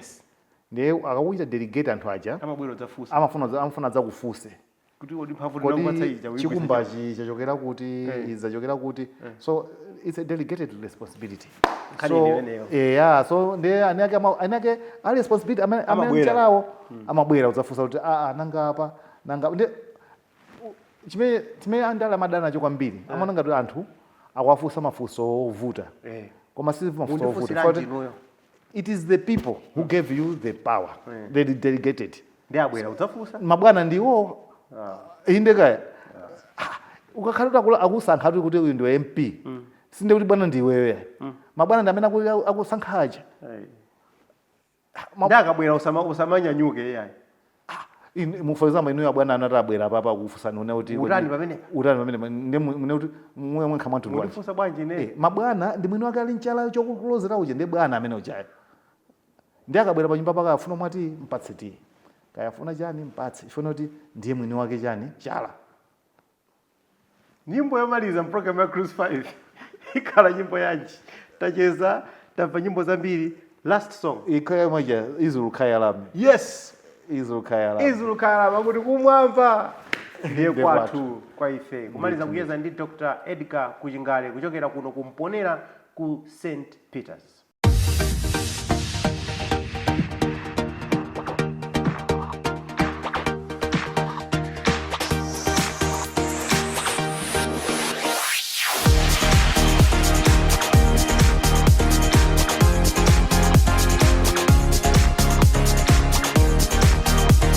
Ndiye akakuchita delegate anthu aja amabwera udzafunsa. Amafuna adzakufunse kuti kodi mphamvu kodi ndinakupatsa ija uyigwiritsa chikumbachi chachokera kuti, izi zachokera kuti. So it's a delegated responsibility. Nkhani imeneyo. Yeah, so ndiye ani ake ani ake a responsibility amene Amabwera. mchalawo amabwera udzafunsa kuti nanga apa nanga ndiye chimene andale amadana nacho kwambiri, amaona ngati anthu akuwafunsa mafunso ovuta. Koma si mafunso ovuta. Mundifunsiranji inuyo? It is the people who gave you the power. They delegated. Ndi abwera udzafunsa. Mabwana ndiwo. Inde kaya. Ukakhala kuti akusankha kuti uyu ndiwe MP. Sinde kuti bwana ndiwewe. Mabwana ndi amene akusankha aja. Ndi akabwera usamanyanyuke iyayi. For example, inuyo abwana anati abwera papa akufunsani une kuti Utani pamene? Utani pamene? Ndi mune kuti mwe mwe khamwa mtundu wanji. Mundifunsa bwanji ine? Mabwana ndi mwini wake ali mchala chokulozera uja ndi bwana amene ujayo. Ndi akabwera pa nyumba paka, afuna mwati mpatse tiyi, kaya afuna chani mpatse, ifuna kuti ndiye mwini wake chani chala. Nyimbo yomaliza mpulogalamu ya Cruise 5 ikhala nyimbo yanji? Tacheza, tamva nyimbo zambiri. Last song. Ikhaya moja, Izulu Khaya Lami. Yes. Izulu Khaya Lami. Izulu Khaya Lami, akuti kumwamba ndiye ndiye kwathu kwa ife. Kumaliza kucheza ndi Dr Edgar Kuchingale kuchokera kuno kumponera ku St Peters.